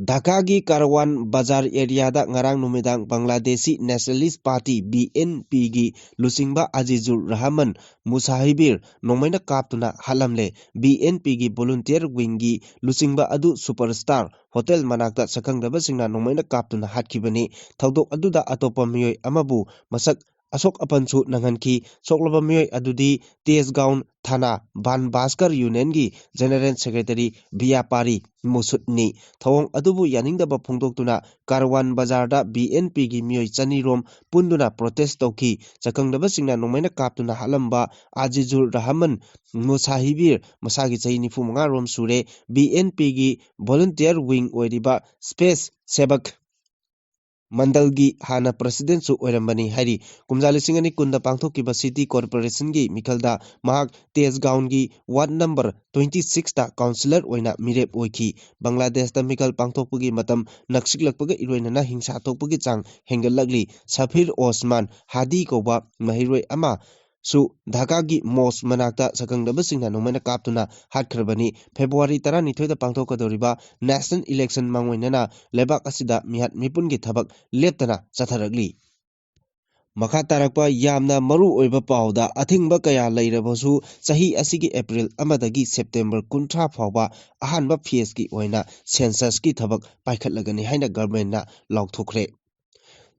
ꯙꯥꯀꯥꯒꯤ ꯀꯥꯔꯋꯥꯟ ꯕꯖꯥꯔ ꯑꯦꯔꯤꯌꯥꯗ ꯉꯔꯥꯡ ꯅꯨꯃꯤꯗꯥꯡ ꯕꯪꯒ꯭ꯂꯥꯗꯦꯁꯤ ꯅꯦꯁꯅꯦꯂꯤꯁ ꯄꯥꯔꯇꯤ, ꯕꯤ ꯑꯦꯟ ꯄꯤꯒꯤ ꯂꯨꯆꯤꯡꯕ ꯑꯖꯤꯖꯨꯔ ꯔꯍꯃꯟ ꯃꯨꯁꯥꯍꯤꯕꯤꯔ ꯅꯣꯡꯃꯩꯅ ꯀꯥꯞꯇꯨꯅ ꯍꯥꯠꯂꯝꯂꯦ꯫ ꯕꯤ ꯑꯦꯟ ꯄꯤꯒꯤ ꯚꯣꯂꯨꯟꯇꯤꯌꯔ ꯋꯤꯡꯒꯤ ꯂꯨꯆꯤꯡꯕ ꯑꯗꯨ ꯁꯨꯄꯔ ꯁ꯭ꯇꯥꯔ ꯍꯣꯇꯦꯜ ꯃꯅꯥꯛꯇ ꯁꯛꯈꯪꯗꯕꯁꯤꯡꯅ ꯅꯣꯡꯃꯩꯅ ꯀꯥꯞꯇꯨꯅ ꯍꯥꯠꯈꯤꯕꯅꯤ꯫ ꯊꯧꯗꯣꯛ ꯑꯗꯨꯗ ꯑꯇꯣꯞꯄ ꯃꯤꯑꯣꯏ ꯑꯃꯕꯨ ꯃꯁꯛ ꯑꯁꯣꯛ ꯑꯄꯟꯁꯨ ꯅꯪꯍꯟꯈꯤ꯫ ꯁꯣꯛꯂꯕ ꯃꯤꯑꯣꯏ ꯑꯗꯨꯗꯤ ꯇꯦꯖꯒꯥꯎꯟ ꯊꯥꯅꯥ ꯕꯥꯟ ꯚꯥꯁꯀꯔ ꯌꯨꯅꯤꯌꯟꯒꯤ ꯖꯦꯅꯔꯦꯜ ꯁꯦꯀ꯭ꯔꯦꯇꯔꯤ ꯕꯤꯌꯥꯄꯥꯔꯤ ꯃꯨꯁꯨꯠꯅꯤ꯫ ꯊꯧꯑꯣꯡ ꯑꯗꯨꯕꯨ ꯌꯥꯅꯤꯡꯗꯕ ꯐꯣꯡꯗꯣꯛꯇꯨꯅ ꯀꯥꯔꯋꯥꯟ ꯕꯖꯥꯔꯗ ꯕꯤ ꯑꯦꯟ ꯄꯤꯒꯤ ꯃꯤꯑꯣꯏ ꯆꯅꯤ ꯔꯣꯝ ꯄꯨꯟꯗꯨꯅ ꯄ꯭ꯔꯣꯇꯦꯁ ꯇꯧꯈꯤ꯫ ꯁꯛꯈꯪꯗꯕꯁꯤꯡꯅ ꯅꯣꯡꯃꯩꯅ ꯀꯥꯞꯇꯨꯅ ꯍꯥꯠꯂꯝꯕ ꯑꯖꯤꯖꯨꯔ ꯔꯍꯃꯟ ꯃꯨꯁꯥꯍꯤꯕꯤꯔ, ꯃꯁꯥꯒꯤ ꯆꯍꯤ ꯅꯤꯐꯨ ꯃꯉꯥ ꯔꯣꯝ ꯁꯨꯔꯦ, ꯕꯤ ꯑꯦꯟ ꯄꯤꯒꯤ ꯚꯣꯂꯨꯟꯇꯤꯌꯔ ꯋꯤꯡ ꯑꯣꯏꯔꯤꯕ ꯁ꯭ꯄꯦꯁ ꯁꯦꯕꯛ ꯃꯟꯗꯜꯒꯤ ꯍꯥꯟꯅ ꯄ꯭ꯔꯁꯤꯗꯦꯟꯠꯁꯨ ꯑꯣꯏꯔꯝꯕꯅꯤ ꯍꯥꯏꯔꯤ꯫ ꯀꯨꯝꯖꯥ ꯂꯤꯁꯤꯡ ꯑꯅꯤ ꯀꯨꯟꯗ ꯄꯥꯡꯊꯣꯛꯈꯤꯕ ꯁꯤꯇꯤ ꯀꯣꯔꯄꯣꯔꯦꯁꯟꯒꯤ ꯃꯤꯈꯜꯗ ꯃꯍꯥꯛ ꯇꯦꯖꯒꯥꯎꯟꯒꯤ ꯋꯥꯔꯗ ꯅꯝꯕꯔ ꯇ꯭ꯋꯦꯟꯇꯤ ꯁꯤꯛꯁꯇ ꯀꯥꯎꯟꯁꯤꯂꯔ ꯑꯣꯏꯅ ꯃꯤꯔꯦꯞ ꯑꯣꯏꯈꯤ꯫ ꯕꯪꯒ꯭ꯂꯥꯗꯦꯁꯇ ꯃꯤꯈꯜ ꯄꯥꯡꯊꯣꯛꯄꯒꯤ ꯃꯇꯝ ꯅꯛꯁꯤꯜꯂꯛꯄꯒ ꯏꯔꯣꯏꯅꯅ ꯍꯤꯡꯁꯥ ꯊꯣꯛꯄꯒꯤ ꯆꯥꯡ ꯍꯦꯟꯒꯠꯂꯛꯂꯤ꯫ ꯁꯐꯤꯔ ꯑꯣꯁꯃꯥꯟ ꯍꯥꯗꯤ ꯀꯧꯕ ꯃꯍꯩꯔꯣꯏ ꯑꯃ ꯁꯨ ꯙꯥꯀꯥꯒꯤ ꯃꯣꯁ ꯃꯅꯥꯛꯇ ꯁꯛꯈꯪꯗꯕꯁꯤꯡꯅ ꯅꯣꯡꯃꯩꯅ ꯀꯥꯞꯇꯨꯅ ꯍꯥꯠꯈ꯭ꯔꯕꯅꯤ꯫ ꯐꯦꯕ꯭ꯔꯨꯋꯥꯔꯤ ꯇꯔꯥꯅꯤꯊꯣꯏꯗ ꯄꯥꯡꯊꯣꯛꯀꯗꯧꯔꯤꯕ ꯅꯦꯁꯅꯦꯜ ꯏꯂꯦꯛꯁꯟ ꯃꯥꯡꯑꯣꯏꯅꯅ ꯂꯩꯕꯥꯛ ꯑꯁꯤꯗ ꯃꯤꯍꯥꯠ ꯃꯤꯄꯨꯟꯒꯤ ꯊꯕꯛ ꯂꯦꯞꯇꯅ ꯆꯠꯊꯔꯛꯂꯤ꯫ ꯃꯈꯥ ꯇꯥꯔꯛꯄ ꯌꯥꯝꯅ ꯃꯔꯨ ꯑꯣꯏꯕ ꯄꯥꯎꯗ, ꯑꯊꯤꯡꯕ ꯀꯌꯥ ꯂꯩꯔꯕꯁꯨ ꯆꯍꯤ ꯑꯁꯤꯒꯤ ꯑꯦꯄ꯭ꯔꯤꯜ ꯑꯃꯗꯒꯤ ꯁꯦꯞꯇꯦꯝꯕꯔ ꯀꯨꯟꯊ꯭ꯔꯥ ꯐꯥꯎꯕ ꯑꯍꯥꯟꯕ ꯐꯦꯖꯀꯤ ꯑꯣꯏꯅ ꯁꯦꯟꯁꯁꯀꯤ ꯊꯕꯛ ꯄꯥꯏꯈꯠꯂꯒꯅꯤ ꯍꯥꯏꯅ ꯒꯚꯔꯟꯃꯦꯟꯠꯅ ꯂꯥꯎꯊꯣꯛꯈ꯭ꯔꯦ꯫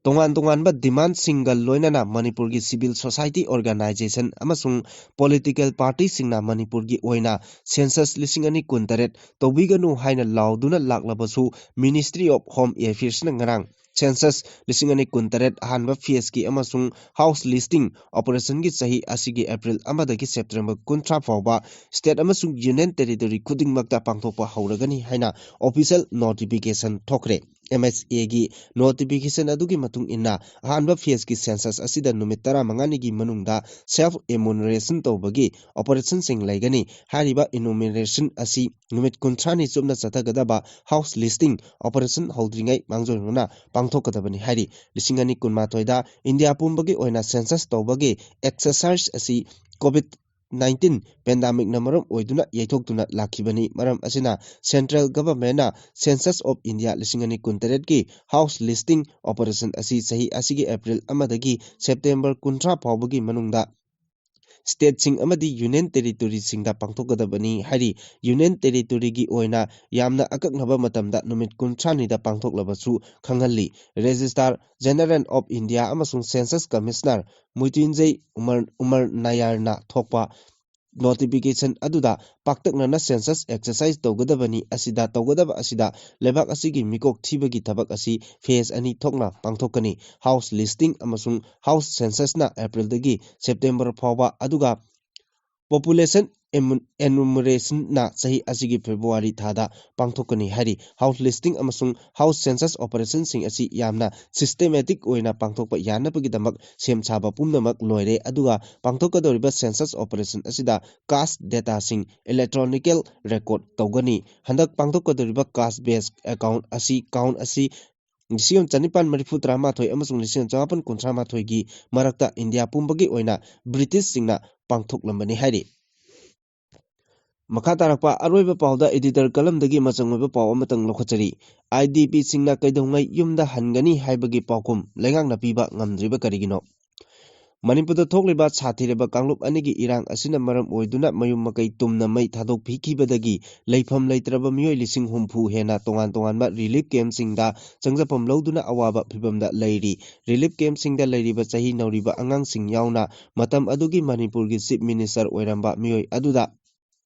ꯇꯣꯉꯥꯟ ꯇꯣꯉꯥꯟꯕ ꯗꯤꯃꯥꯟꯁꯤꯡꯒ ꯂꯣꯏꯅꯅ ꯃꯅꯤꯄꯨꯔꯒꯤ ꯁꯤꯚꯤꯜ ꯁꯣꯁꯥꯏꯇꯤ ꯑꯣꯔꯒꯅꯥꯏꯖꯦꯁꯟ ꯑꯃꯁꯨꯡ ꯄꯣꯂꯤꯇꯤꯀꯦꯜ ꯄꯥꯔꯇꯤꯁꯤꯡꯅ ꯃꯅꯤꯄꯨꯔꯒꯤ ꯑꯣꯏꯅ ꯁꯦꯟꯁꯁ ꯂꯤꯁꯤꯡ ꯑꯅꯤ ꯀꯨꯟꯇꯔꯦꯠ ꯇꯧꯕꯤꯒꯅꯨ ꯍꯥꯏꯅ ꯂꯥꯎꯗꯨꯅ ꯂꯥꯛꯂꯕꯁꯨ, ꯃꯤꯅꯤꯁꯇ꯭ꯔꯤ ꯑꯣꯐ ꯍꯣꯝ ꯑꯦꯐꯤꯌꯔꯁꯅ ꯉꯔꯥꯡ ꯁꯦꯟꯁꯁ ꯂꯤꯁꯤꯡ ꯑꯅꯤ ꯀꯨꯟꯇꯔꯦꯠ ꯑꯍꯥꯟꯕ ꯐꯦꯖꯀꯤ ꯑꯃꯁꯨꯡ ꯍꯥꯎꯁ ꯂꯤꯁꯇꯤꯡ ꯑꯣꯄꯔꯦꯁꯟꯒꯤ ꯆꯍꯤ ꯑꯁꯤꯒꯤ ꯑꯦꯄ꯭ꯔꯤꯜ ꯑꯃꯗꯒꯤ ꯁꯦꯞꯇꯦꯝꯕꯔ ꯀꯨꯟꯊ꯭ꯔꯥ ꯐꯥꯎꯕ ꯁ꯭ꯇꯦꯠ ꯑꯃꯁꯨꯡ ꯌꯨꯅꯤꯌꯟ ꯇꯦꯔꯤꯇꯣꯔꯤ ꯈꯨꯗꯤꯡꯃꯛꯇ ꯄꯥꯡꯊꯣꯛꯄ ꯍꯧꯔꯒꯅꯤ ꯍꯥꯏꯅ ꯑꯣꯐꯤꯁꯤꯌꯦꯜ ꯅꯣꯇꯤꯐꯤꯀꯦꯁꯟ ꯊꯣꯛꯈ꯭ꯔꯦ꯫ ꯑꯦꯝ ꯑꯦꯁ ꯑꯦꯒꯤ ꯅꯣꯇꯤꯐꯤꯀꯦꯁꯟ ꯑꯗꯨꯒꯤ ꯃꯇꯨꯡ ꯏꯟꯅ, ꯑꯍꯥꯟꯕ ꯐꯦꯖꯀꯤ ꯁꯦꯟꯁꯁ ꯑꯁꯤꯗ ꯅꯨꯃꯤꯠ ꯇꯔꯥꯃꯉꯥꯅꯤꯒꯤ ꯃꯅꯨꯡꯗ ꯁꯦꯜꯐ ꯑꯦꯃꯨꯅꯔꯦꯁꯟ ꯇꯧꯕꯒꯤ ꯑꯣꯄꯔꯦꯁꯟꯁꯤꯡ ꯂꯩꯒꯅꯤ꯫ ꯍꯥꯏꯔꯤꯕ ꯏꯅꯨꯃꯔꯦꯁꯟ ꯑꯁꯤ ꯅꯨꯃꯤꯠ ꯀꯨꯟꯊ꯭ꯔꯥꯅꯤ ꯆꯨꯞꯅ ꯆꯠꯊꯒꯗꯕ ꯍꯥꯎꯁ ꯂꯤꯁꯇꯤꯡ ꯑꯣꯄꯔꯦꯁꯟ ꯍꯧꯗ꯭ꯔꯤꯉꯩ ꯃꯥꯡꯖꯧꯅꯅ ꯄꯥꯡꯊꯣꯛꯀꯗꯕꯅꯤ ꯍꯥꯏꯔꯤ꯫ ꯂꯤꯁꯤꯡ ꯑꯅꯤ ꯀꯨꯟꯃꯥꯊꯣꯏꯗ ꯏꯟꯗꯤꯌꯥ ꯄꯨꯝꯕꯒꯤ ꯑꯣꯏꯅ ꯁꯦꯟꯁꯁ ꯇꯧꯕꯒꯤ ꯑꯦꯛꯁꯔꯁꯥꯏꯁ ꯑꯁꯤ ꯀꯣꯚꯤꯗ ꯅꯥꯏꯟꯇꯤꯟ ꯄꯦꯟꯗꯥꯃꯤꯛꯅ ꯃꯔꯝ ꯑꯣꯏꯗꯨꯅ ꯌꯩꯊꯣꯛꯇꯨꯅ ꯂꯥꯛꯈꯤꯕꯅꯤ꯫ ꯃꯔꯝ ꯑꯁꯤꯅ, ꯁꯦꯟꯇ꯭ꯔꯦꯜ ꯒꯚꯔꯟꯃꯦꯟꯠꯅ ꯁꯦꯟꯁꯁ ꯑꯣꯐ ꯏꯟꯗꯤꯌꯥ ꯂꯤꯁꯤꯡ ꯑꯅꯤ ꯀꯨꯟꯇꯔꯦꯠꯀꯤ ꯍꯥꯎꯁ ꯂꯤꯁꯇꯤꯡ ꯑꯣꯄꯔꯦꯁꯟ ꯑꯁꯤ ꯆꯍꯤ ꯑꯁꯤꯒꯤ ꯑꯦꯄ꯭ꯔꯤꯜ ꯑꯃꯗꯒꯤ ꯁꯦꯞꯇꯦꯝꯕꯔ ꯀꯨꯟꯊ꯭ꯔꯥ ꯐꯥꯎꯕꯒꯤ ꯃꯅꯨꯡꯗ ꯁ꯭ꯇꯦꯠꯁꯤꯡ ꯑꯃꯗꯤ ꯌꯨꯅꯤꯌꯟ ꯇꯦꯔꯤꯇꯣꯔꯤꯁꯤꯡꯗ ꯄꯥꯡꯊꯣꯛꯀꯗꯕꯅꯤ ꯍꯥꯏꯔꯤ꯫ ꯌꯨꯅꯤꯌꯟ ꯇꯦꯔꯤꯇꯣꯔꯤꯒꯤ ꯑꯣꯏꯅ ꯌꯥꯝꯅ ꯑꯀꯛꯅꯕ ꯃꯇꯝꯗ ꯅꯨꯃꯤꯠ ꯀꯨꯟꯊ꯭ꯔꯥꯅꯤꯗ ꯄꯥꯡꯊꯣꯛꯂꯕꯁꯨ ꯈꯪꯍꯜꯂꯤ꯫ ꯔꯦꯖꯤꯁꯇ꯭ꯔꯥꯔ ꯖꯦꯅꯔꯦꯜ ꯑꯣꯐ ꯏꯟꯗꯤꯌꯥ ꯑꯃꯁꯨꯡ ꯁꯦꯟꯁꯁ ꯀꯃꯤꯁꯅꯔ ꯃꯨꯏꯇꯤꯟꯖꯩ ꯎꯃꯔ, ꯎꯃꯔ ꯅꯥꯌꯔꯅ ꯊꯣꯛꯄ ꯅꯣꯇꯤꯐꯤꯀꯦꯁꯟ ꯑꯗꯨꯗ ꯄꯥꯛꯇꯛꯅꯅ ꯁꯦꯟꯁꯁ ꯑꯦꯛꯁꯔꯁꯥꯏꯁ ꯇꯧꯒꯗꯕꯅꯤ ꯑꯁꯤꯗ, ꯇꯧꯒꯗꯕ ꯑꯁꯤꯗ ꯂꯩꯕꯥꯛ ꯑꯁꯤꯒꯤ ꯃꯤꯀꯣꯛ ꯊꯤꯕꯒꯤ ꯊꯕꯛ ꯑꯁꯤ ꯐꯦꯖ ꯑꯅꯤ ꯊꯣꯛꯅ ꯄꯥꯡꯊꯣꯛꯀꯅꯤ꯫ ꯍꯥꯎꯁ ꯂꯤꯁꯇꯤꯡ ꯑꯃꯁꯨꯡ ꯍꯥꯎꯁ ꯁꯦꯟꯁꯁꯅ ꯑꯦꯄ꯭ꯔꯤꯜꯗꯒꯤ ꯁꯦꯞꯇꯦꯝꯕꯔ ꯐꯥꯎꯕ, ꯑꯗꯨꯒ ꯄꯣꯄꯨꯂꯦꯁꯟ ꯑꯦꯃꯨ-, ꯑꯦꯅꯨꯃꯔꯦꯁꯟꯅ ꯆꯍꯤ ꯑꯁꯤꯒꯤ ꯐꯦꯕ꯭ꯔꯨꯋꯥꯔꯤ ꯊꯥꯗ ꯄꯥꯡꯊꯣꯛꯀꯅꯤ ꯍꯥꯏꯔꯤ꯫ ꯍꯥꯎꯁ ꯂꯤꯁꯇꯤꯡ ꯑꯃꯁꯨꯡ ꯍꯥꯎꯁ ꯁꯦꯟꯁꯁ ꯑꯣꯄꯔꯦꯁꯟꯁꯤꯡ ꯑꯁꯤ ꯌꯥꯝꯅ ꯁꯤꯁꯇꯦꯃꯦꯇꯤꯛ ꯑꯣꯏꯅ ꯄꯥꯡꯊꯣꯛꯄ ꯌꯥꯅꯕꯒꯤꯗꯃꯛ ꯁꯦꯝ ꯁꯥꯕ ꯄꯨꯝꯅꯃꯛ ꯂꯣꯏꯔꯦ, ꯑꯗꯨꯒ ꯄꯥꯡꯊꯣꯛꯀꯗꯧꯔꯤꯕ ꯁꯦꯟꯁꯁ ꯑꯣꯄꯔꯦꯁꯟ ꯑꯁꯤꯗ ꯀꯥꯁ ꯗꯦꯇꯥꯁꯤꯡ ꯏꯂꯦꯛꯇ꯭ꯔꯣꯅꯤꯀꯦꯜ ꯔꯦꯀꯣꯔꯗ ꯇꯧꯒꯅꯤ꯫ ꯍꯟꯗꯛ ꯄꯥꯡꯊꯣꯛꯀꯗꯧꯔꯤꯕ ꯀꯥꯁ ꯕꯦꯁ ꯑꯦꯀꯥꯎꯟ ꯑꯁꯤ, ꯀꯥꯎꯟ ꯑꯁꯤ ꯂꯤꯁꯤꯡ ꯑꯃ ꯆꯅꯤꯄꯥꯟ ꯃꯔꯤꯐꯨ ꯇꯔꯥꯃꯥꯊꯣꯏ ꯑꯃꯁꯨꯡ ꯂꯤꯁꯤꯡ ꯑꯃ ꯆꯃꯥꯄꯟ ꯀꯨꯟꯊ꯭ꯔꯥ ꯃꯥꯊꯣꯏꯒꯤ ꯃꯔꯛꯇ ꯏꯟꯗꯤꯌꯥ ꯄꯨꯝꯕꯒꯤ ꯑꯣꯏꯅ ꯕ꯭ꯔꯤꯇꯤꯁꯁꯤꯡꯅ ꯄꯥꯡꯊꯣꯛꯂꯝꯕꯅꯤ ꯍꯥꯏꯔꯤ꯫ ꯃꯈꯥ ꯇꯥꯔꯛꯄ ꯑꯔꯣꯏꯕ ꯄꯥꯎꯗ editor ꯀꯂꯝꯗꯒꯤ ꯃꯆꯪ ꯑꯣꯏꯕ ꯄꯥꯎ ꯑꯃꯇꯪ ꯂꯧꯈꯠꯆꯔꯤ꯫ IDPꯁꯤꯡꯅ ꯀꯩꯗꯧꯉꯩ ꯌꯨꯝꯗ ꯍꯟꯒꯅꯤ ꯍꯥꯏꯕꯒꯤ ꯄꯥꯎꯈꯨꯝ ꯂꯩꯉꯥꯛꯅ ꯄꯤꯕ ꯉꯝꯗ꯭ꯔꯤꯕ ꯀꯔꯤꯒꯤꯅꯣ? ꯃꯅꯤꯄꯨꯔꯗ ꯊꯣꯛꯂꯤꯕ ꯁꯥꯊꯤꯔꯕ ꯀꯥꯡꯂꯨꯞ ꯑꯅꯤꯒꯤ ꯏꯔꯥꯡ ꯑꯁꯤꯅ ꯃꯔꯝ ꯑꯣꯏꯗꯨꯅ ꯃꯌꯨꯝ ꯃꯀꯩ ꯇꯨꯝꯅ ꯃꯩ ꯊꯥꯗꯣꯛꯄꯤꯈꯤꯕꯗꯒꯤ ꯂꯩꯐꯝ ꯂꯩꯇ꯭ꯔꯕ ꯃꯤꯑꯣꯏ ꯂꯤꯁꯤꯡ ꯍꯨꯝꯐꯨ ꯍꯦꯟꯅ ꯇꯣꯉꯥꯟ ꯇꯣꯉꯥꯟꯕ relief campꯁꯤꯡꯗ ꯆꯪꯖꯐꯝ ꯂꯧꯗꯨꯅ ꯑꯋꯥꯕ ꯐꯤꯚꯝꯗ ꯂꯩꯔꯤ꯫ Relief campꯁꯤꯡꯗ ꯂꯩꯔꯤꯕ ꯆꯍꯤ ꯅꯧꯔꯤꯕ ꯑꯉꯥꯡꯁꯤꯡ ꯌꯥꯎꯅ ꯃꯇꯝ ꯑꯗꯨꯒꯤ ꯃꯅꯤꯄꯨꯔꯒꯤ Chief Minister ꯑꯣꯏꯔꯝꯕ ꯃꯤꯑꯣꯏ ꯑꯗꯨꯗ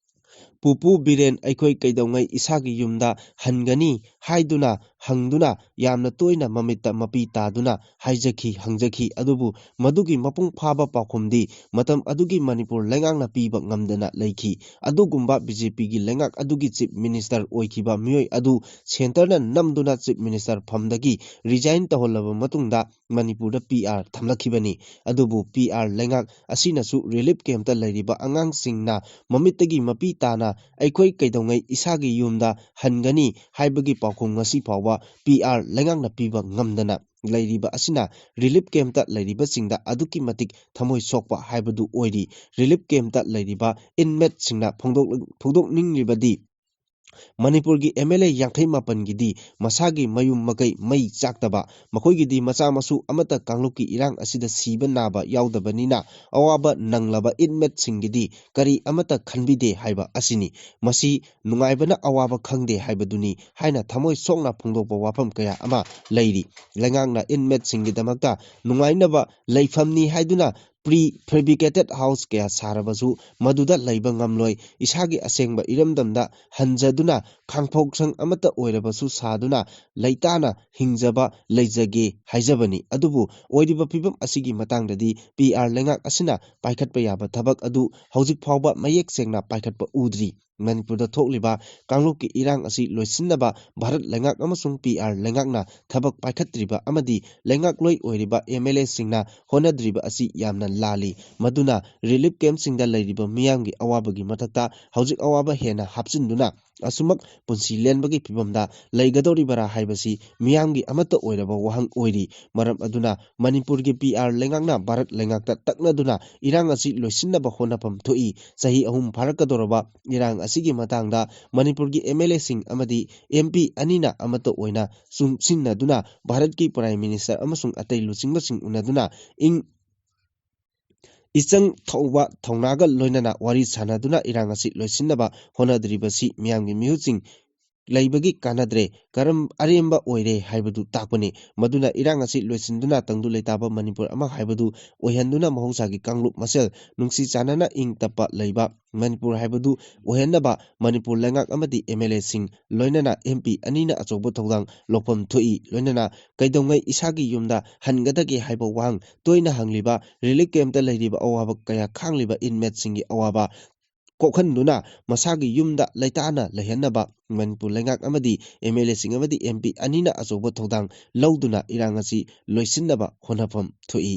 "ꯄꯨꯄꯨ ꯕꯤꯔꯦꯟ, ꯑꯩꯈꯣꯏ ꯀꯩꯗꯧꯉꯩ ꯏꯁꯥꯒꯤ ꯌꯨꯝꯗ ꯍꯟꯒꯅꯤ?" ꯍꯥꯏꯗꯨꯅ ꯍꯪꯗꯨꯅ ꯌꯥꯝꯅ ꯇꯣꯏꯅ ꯃꯃꯤꯠꯇ ꯃꯄꯤ ꯇꯥꯗꯨꯅ ꯍꯥꯏꯖꯈꯤ, ꯍꯪꯖꯈꯤ꯫ ꯑꯗꯨꯕꯨ ꯃꯗꯨꯒꯤ ꯃꯄꯨꯡ ꯐꯥꯕ ꯄꯥꯎꯈꯨꯝꯗꯤ ꯃꯇꯝ ꯑꯗꯨꯒꯤ ꯃꯅꯤꯄꯨꯔ ꯂꯩꯉꯥꯛꯅ ꯄꯤꯕ ꯉꯝꯗꯅ ꯂꯩꯈꯤ꯫ ꯑꯗꯨꯒꯨꯝꯕ BJPꯒꯤ ꯂꯩꯉꯥꯛ ꯑꯗꯨꯒꯤ Chief Minister ꯑꯣꯏꯈꯤꯕ ꯃꯤꯑꯣꯏ ꯑꯗꯨ centreꯅ ꯅꯝꯗꯨꯅ Chief Minister ꯐꯝꯗꯒꯤ resign ꯇꯧꯍꯜꯂꯕ ꯃꯇꯨꯡꯗ ꯃꯅꯤꯄꯨꯔꯗ PR ꯊꯝꯂꯛꯈꯤꯕꯅꯤ꯫ ꯑꯗꯨꯕꯨ PR ꯂꯩꯉꯥꯛ ꯑꯁꯤꯅꯁꯨ relief campꯇ ꯂꯩꯔꯤꯕ ꯑꯉꯥꯡꯁꯤꯡꯅ ꯃꯃꯤꯠꯇꯒꯤ ꯃꯄꯤ ꯇꯥꯅ "ꯑꯩꯈꯣꯏ ꯀꯩꯗꯧꯉꯩ ꯏꯁꯥꯒꯤ ꯌꯨꯝꯗ ꯍꯟꯒꯅꯤ?" ꯍꯥꯏꯕꯒꯤ ꯄꯥꯎꯈꯨꯝ ꯉꯁꯤ ꯐꯥꯎꯕ PR ꯂꯩꯉꯥꯛꯅ ꯄꯤꯕ ꯉꯝꯗꯅ ꯂꯩꯔꯤꯕ ꯑꯁꯤꯅ relief campꯇ ꯂꯩꯔꯤꯕꯁꯤꯡꯗ ꯑꯗꯨꯛꯀꯤ ꯃꯇꯤꯛ ꯊꯃꯣꯏ ꯁꯣꯛꯄ ꯍꯥꯏꯕꯗꯨ ꯑꯣꯏꯔꯤ꯫ Relief campꯇ ꯂꯩꯔꯤꯕ inmateꯁꯤꯡꯅ ꯐꯣꯡꯗꯣꯛ-, ꯐꯣꯡꯗꯣꯛꯅꯤꯡꯂꯤꯕꯗꯤ ꯃꯅꯤꯄꯨꯔꯒꯤ MLA ꯌꯥꯡꯈꯩ ꯃꯥꯄꯟꯒꯤꯗꯤ ꯃꯁꯥꯒꯤ ꯃꯌꯨꯝ ꯃꯀꯩ ꯃꯩ ꯆꯥꯛꯇꯕ, ꯃꯈꯣꯏꯒꯤꯗꯤ ꯃꯆꯥ ꯃꯁꯨ ꯑꯃꯠꯇ ꯀꯥꯡꯂꯨꯞꯀꯤ ꯏꯔꯥꯡ ꯑꯁꯤꯗ ꯁꯤꯕ ꯅꯥꯕ ꯌꯥꯎꯗꯕꯅꯤꯅ ꯑꯋꯥꯕ ꯅꯪꯂꯕ inmateꯁꯤꯡꯒꯤꯗꯤ ꯀꯔꯤ ꯑꯃꯠꯇ ꯈꯟꯕꯤꯗꯦ ꯍꯥꯏꯕ ꯑꯁꯤꯅꯤ꯫ ꯃꯁꯤ ꯅꯨꯡꯉꯥꯏꯕꯅ ꯑꯋꯥꯕ ꯈꯪꯗꯦ ꯍꯥꯏꯕꯗꯨꯅꯤ ꯍꯥꯏꯅ ꯊꯃꯣꯏ ꯁꯣꯛꯅ ꯐꯣꯡꯗꯣꯛꯄ ꯋꯥꯐꯝ ꯀꯌꯥ ꯑꯃ ꯂꯩꯔꯤ꯫ ꯂꯩꯉꯥꯛꯅ inmateꯁꯤꯡꯒꯤꯗꯃꯛꯇ ꯅꯨꯡꯉꯥꯏꯅꯕ ꯂꯩꯐꯝꯅꯤ ꯍꯥꯏꯗꯨꯅ prefabricated house ꯀꯌꯥ ꯁꯥꯔꯕꯁꯨ ꯃꯗꯨꯗ ꯂꯩꯕ ꯉꯝꯂꯣꯏ꯫ ꯏꯁꯥꯒꯤ ꯑꯁꯦꯡꯕ ꯏꯔꯝꯗꯝꯗ ꯍꯟꯖꯗꯨꯅ ꯈꯥꯡꯐꯣꯛꯁꯪ ꯑꯃꯠꯇ ꯑꯣꯏꯔꯕꯁꯨ ꯁꯥꯗꯨꯅ ꯂꯩꯇꯥꯅ ꯍꯤꯡꯖꯕ ꯂꯩꯖꯒꯦ ꯍꯥꯏꯖꯕꯅꯤ꯫ ꯑꯗꯨꯕꯨ ꯑꯣꯏꯔꯤꯕ ꯐꯤꯕꯝ ꯑꯁꯤꯒꯤ ꯃꯇꯥꯡꯗꯗꯤ PR ꯂꯩꯉꯥꯛ ꯑꯁꯤꯅ ꯄꯥꯏꯈꯠꯄ ꯌꯥꯕ ꯊꯕꯛ ꯑꯗꯨ ꯍꯧꯖꯤꯛ ꯐꯥꯎꯕ ꯃꯌꯦꯛ ꯁꯦꯡꯅ ꯄꯥꯏꯈꯠꯄ ꯎꯗ꯭ꯔꯤ꯫ ꯃꯅꯤꯄꯨꯔꯗ ꯊꯣꯛꯂꯤꯕ ꯀꯥꯡꯂꯨꯞꯀꯤ ꯏꯔꯥꯡ ꯑꯁꯤ ꯂꯣꯏꯁꯤꯟꯅꯕ ꯚꯥꯔꯠ ꯂꯩꯉꯥꯛ ꯑꯃꯁꯨꯡ PR ꯂꯩꯉꯥꯛꯅ ꯊꯕꯛ ꯄꯥꯏꯈꯠꯇ꯭ꯔꯤꯕ ꯑꯃꯗꯤ ꯂꯩꯉꯥꯛꯂꯣꯏ ꯑꯣꯏꯔꯤꯕ MLAꯁꯤꯡꯅ ꯍꯣꯠꯅꯗ꯭ꯔꯤꯕ ꯑꯁꯤ ꯌꯥꯝꯅ ꯂꯥꯜꯂꯤ꯫ ꯃꯗꯨꯅ relief campꯁꯤꯡꯗ ꯂꯩꯔꯤꯕ ꯃꯤꯌꯥꯝꯒꯤ ꯑꯋꯥꯕꯒꯤ ꯃꯊꯛꯇ ꯍꯧꯖꯤꯛ ꯑꯋꯥꯕ ꯍꯦꯟꯅ ꯍꯥꯞꯆꯤꯟꯗꯨꯅ ꯑꯁꯨꯃꯛ ꯄꯨꯟꯁꯤ ꯂꯦꯟꯕꯒꯤ ꯐꯤꯕꯝꯗ ꯂꯩꯒꯗꯧꯔꯤꯕꯔꯥ ꯍꯥꯏꯕꯁꯤ ꯃꯤꯌꯥꯝꯒꯤ ꯑꯃꯠꯇ ꯑꯣꯏꯔꯕ ꯋꯥꯍꯪ ꯑꯣꯏꯔꯤ꯫ ꯃꯔꯝ ꯑꯗꯨꯅ ꯃꯅꯤꯄꯨꯔꯒꯤ ꯄꯤ ꯑꯥꯔ ꯂꯩꯉꯥꯛꯅ ꯚꯥꯔꯠ ꯂꯩꯉꯥꯛꯇ ꯇꯛꯅꯗꯨꯅ ꯏꯔꯥꯡ ꯑꯁꯤ ꯂꯣꯏꯁꯤꯟꯅꯕ ꯍꯣꯠꯅꯐꯝ ꯊꯣꯛꯏ꯫ ꯆꯍꯤ ꯑꯍꯨꯝ ꯐꯥꯔꯛꯀꯗꯧꯔꯕ ꯏꯔꯥꯡ ꯑꯁꯤꯒꯤ ꯃꯇꯥꯡꯗ ꯃꯅꯤꯄꯨꯔꯒꯤ ꯑꯦꯝ ꯑꯦꯜ ꯑꯦꯁꯤꯡ ꯑꯃꯗꯤ ꯑꯦꯝ ꯄꯤ ꯑꯅꯤꯅ ꯑꯃꯠꯇ ꯑꯣꯏꯅ ꯆꯨꯡꯁꯤꯟꯅꯗꯨꯅ ꯚꯥꯔꯠꯀꯤ ꯄ꯭ꯔꯥꯏꯝ ꯃꯤꯅꯤꯁꯇꯔ ꯑꯃꯁꯨꯡ ꯑꯇꯩ ꯂꯨꯆꯤꯡꯕꯁꯤꯡ ꯎꯅꯗꯨꯅ ꯏꯪ ꯏꯆꯪ ꯊꯧꯕ ꯊꯧꯅꯥꯒ ꯂꯣꯏꯅꯅ ꯋꯥꯔꯤ ꯁꯥꯟꯅꯗꯨꯅ ꯏꯔꯥꯡ ꯑꯁꯤ ꯂꯣꯏꯁꯤꯟꯅꯕ ꯍꯣꯠꯅꯗ꯭ꯔꯤꯕꯁꯤ ꯃꯤꯌꯥꯝꯒꯤ ꯃꯤꯍꯨꯠꯁꯤꯡ ꯂꯩꯕꯒꯤ ꯀꯥꯟꯅꯗ꯭ꯔꯦ, ꯀꯔꯝ ꯑꯔꯦꯝꯕ ꯑꯣꯏꯔꯦ ꯍꯥꯏꯕꯗꯨ ꯇꯥꯛꯄꯅꯤ꯫ ꯃꯗꯨꯅ ꯏꯔꯥꯡ ꯑꯁꯤ ꯂꯣꯏꯁꯤꯟꯗꯨꯅ ꯇꯪꯗꯨ ꯂꯩꯇꯥꯕ ꯃꯅꯤꯄꯨꯔ ꯑꯃ ꯍꯥꯏꯕꯗꯨ ꯑꯣꯏꯍꯟꯗꯨꯅ ꯃꯍꯧꯁꯥꯒꯤ ꯀꯥꯡꯂꯨꯞ ꯃꯁꯦꯜ ꯅꯨꯡꯁꯤ ꯆꯥꯟꯅꯅ ꯏꯪ ꯇꯞꯄ ꯂꯩꯕ ꯃꯅꯤꯄꯨꯔ ꯍꯥꯏꯕꯗꯨ ꯑꯣꯏꯍꯟꯅꯕ ꯃꯅꯤꯄꯨꯔ ꯂꯩꯉꯥꯛ ꯑꯃꯗꯤ ꯑꯦꯝ ꯑꯦꯜ ꯑꯦꯁꯤꯡ ꯂꯣꯏꯅꯅ ꯑꯦꯝ ꯄꯤ ꯑꯅꯤꯅ ꯑꯆꯧꯕ ꯊꯧꯗꯥꯡ ꯂꯧꯐꯝ ꯊꯣꯛꯏ꯫ ꯂꯣꯏꯅꯅ ꯀꯩꯗꯧꯉꯩ ꯏꯁꯥꯒꯤ ꯌꯨꯝꯗ ꯍꯟꯒꯗꯒꯦ ꯍꯥꯏꯕ ꯋꯥꯍꯪ ꯇꯣꯏꯅ ꯍꯪꯂꯤꯕ, ꯔꯤꯂꯤꯐ ꯀꯦꯝꯞꯇ ꯂꯩꯔꯤꯕ ꯑꯋꯥꯕ ꯀꯌꯥ ꯈꯥꯡꯂꯤꯕ ꯏꯟꯃꯦꯠꯁꯤꯡꯒꯤ ꯑꯋꯥꯕ ꯀꯣꯛꯍꯟꯗꯨꯅ ꯃꯁꯥꯒꯤ ꯌꯨꯝꯗ ꯂꯩꯇꯥꯅ ꯂꯩꯍꯟꯅꯕ ꯃꯅꯤꯄꯨꯔ ꯂꯩꯉꯥꯛ ꯑꯃꯗꯤ ꯑꯦꯝ ꯑꯦꯜ ꯑꯦꯁꯤꯡ ꯑꯃꯗꯤ ꯑꯦꯝ ꯄꯤ ꯑꯅꯤꯅ ꯑꯆꯧꯕ ꯊꯧꯗꯥꯡ ꯂꯧꯗꯨꯅ ꯏꯔꯥꯡ ꯑꯁꯤ ꯂꯣꯏꯁꯤꯟꯅꯕ ꯍꯣꯠꯅꯐꯝ ꯊꯣꯛꯏ꯫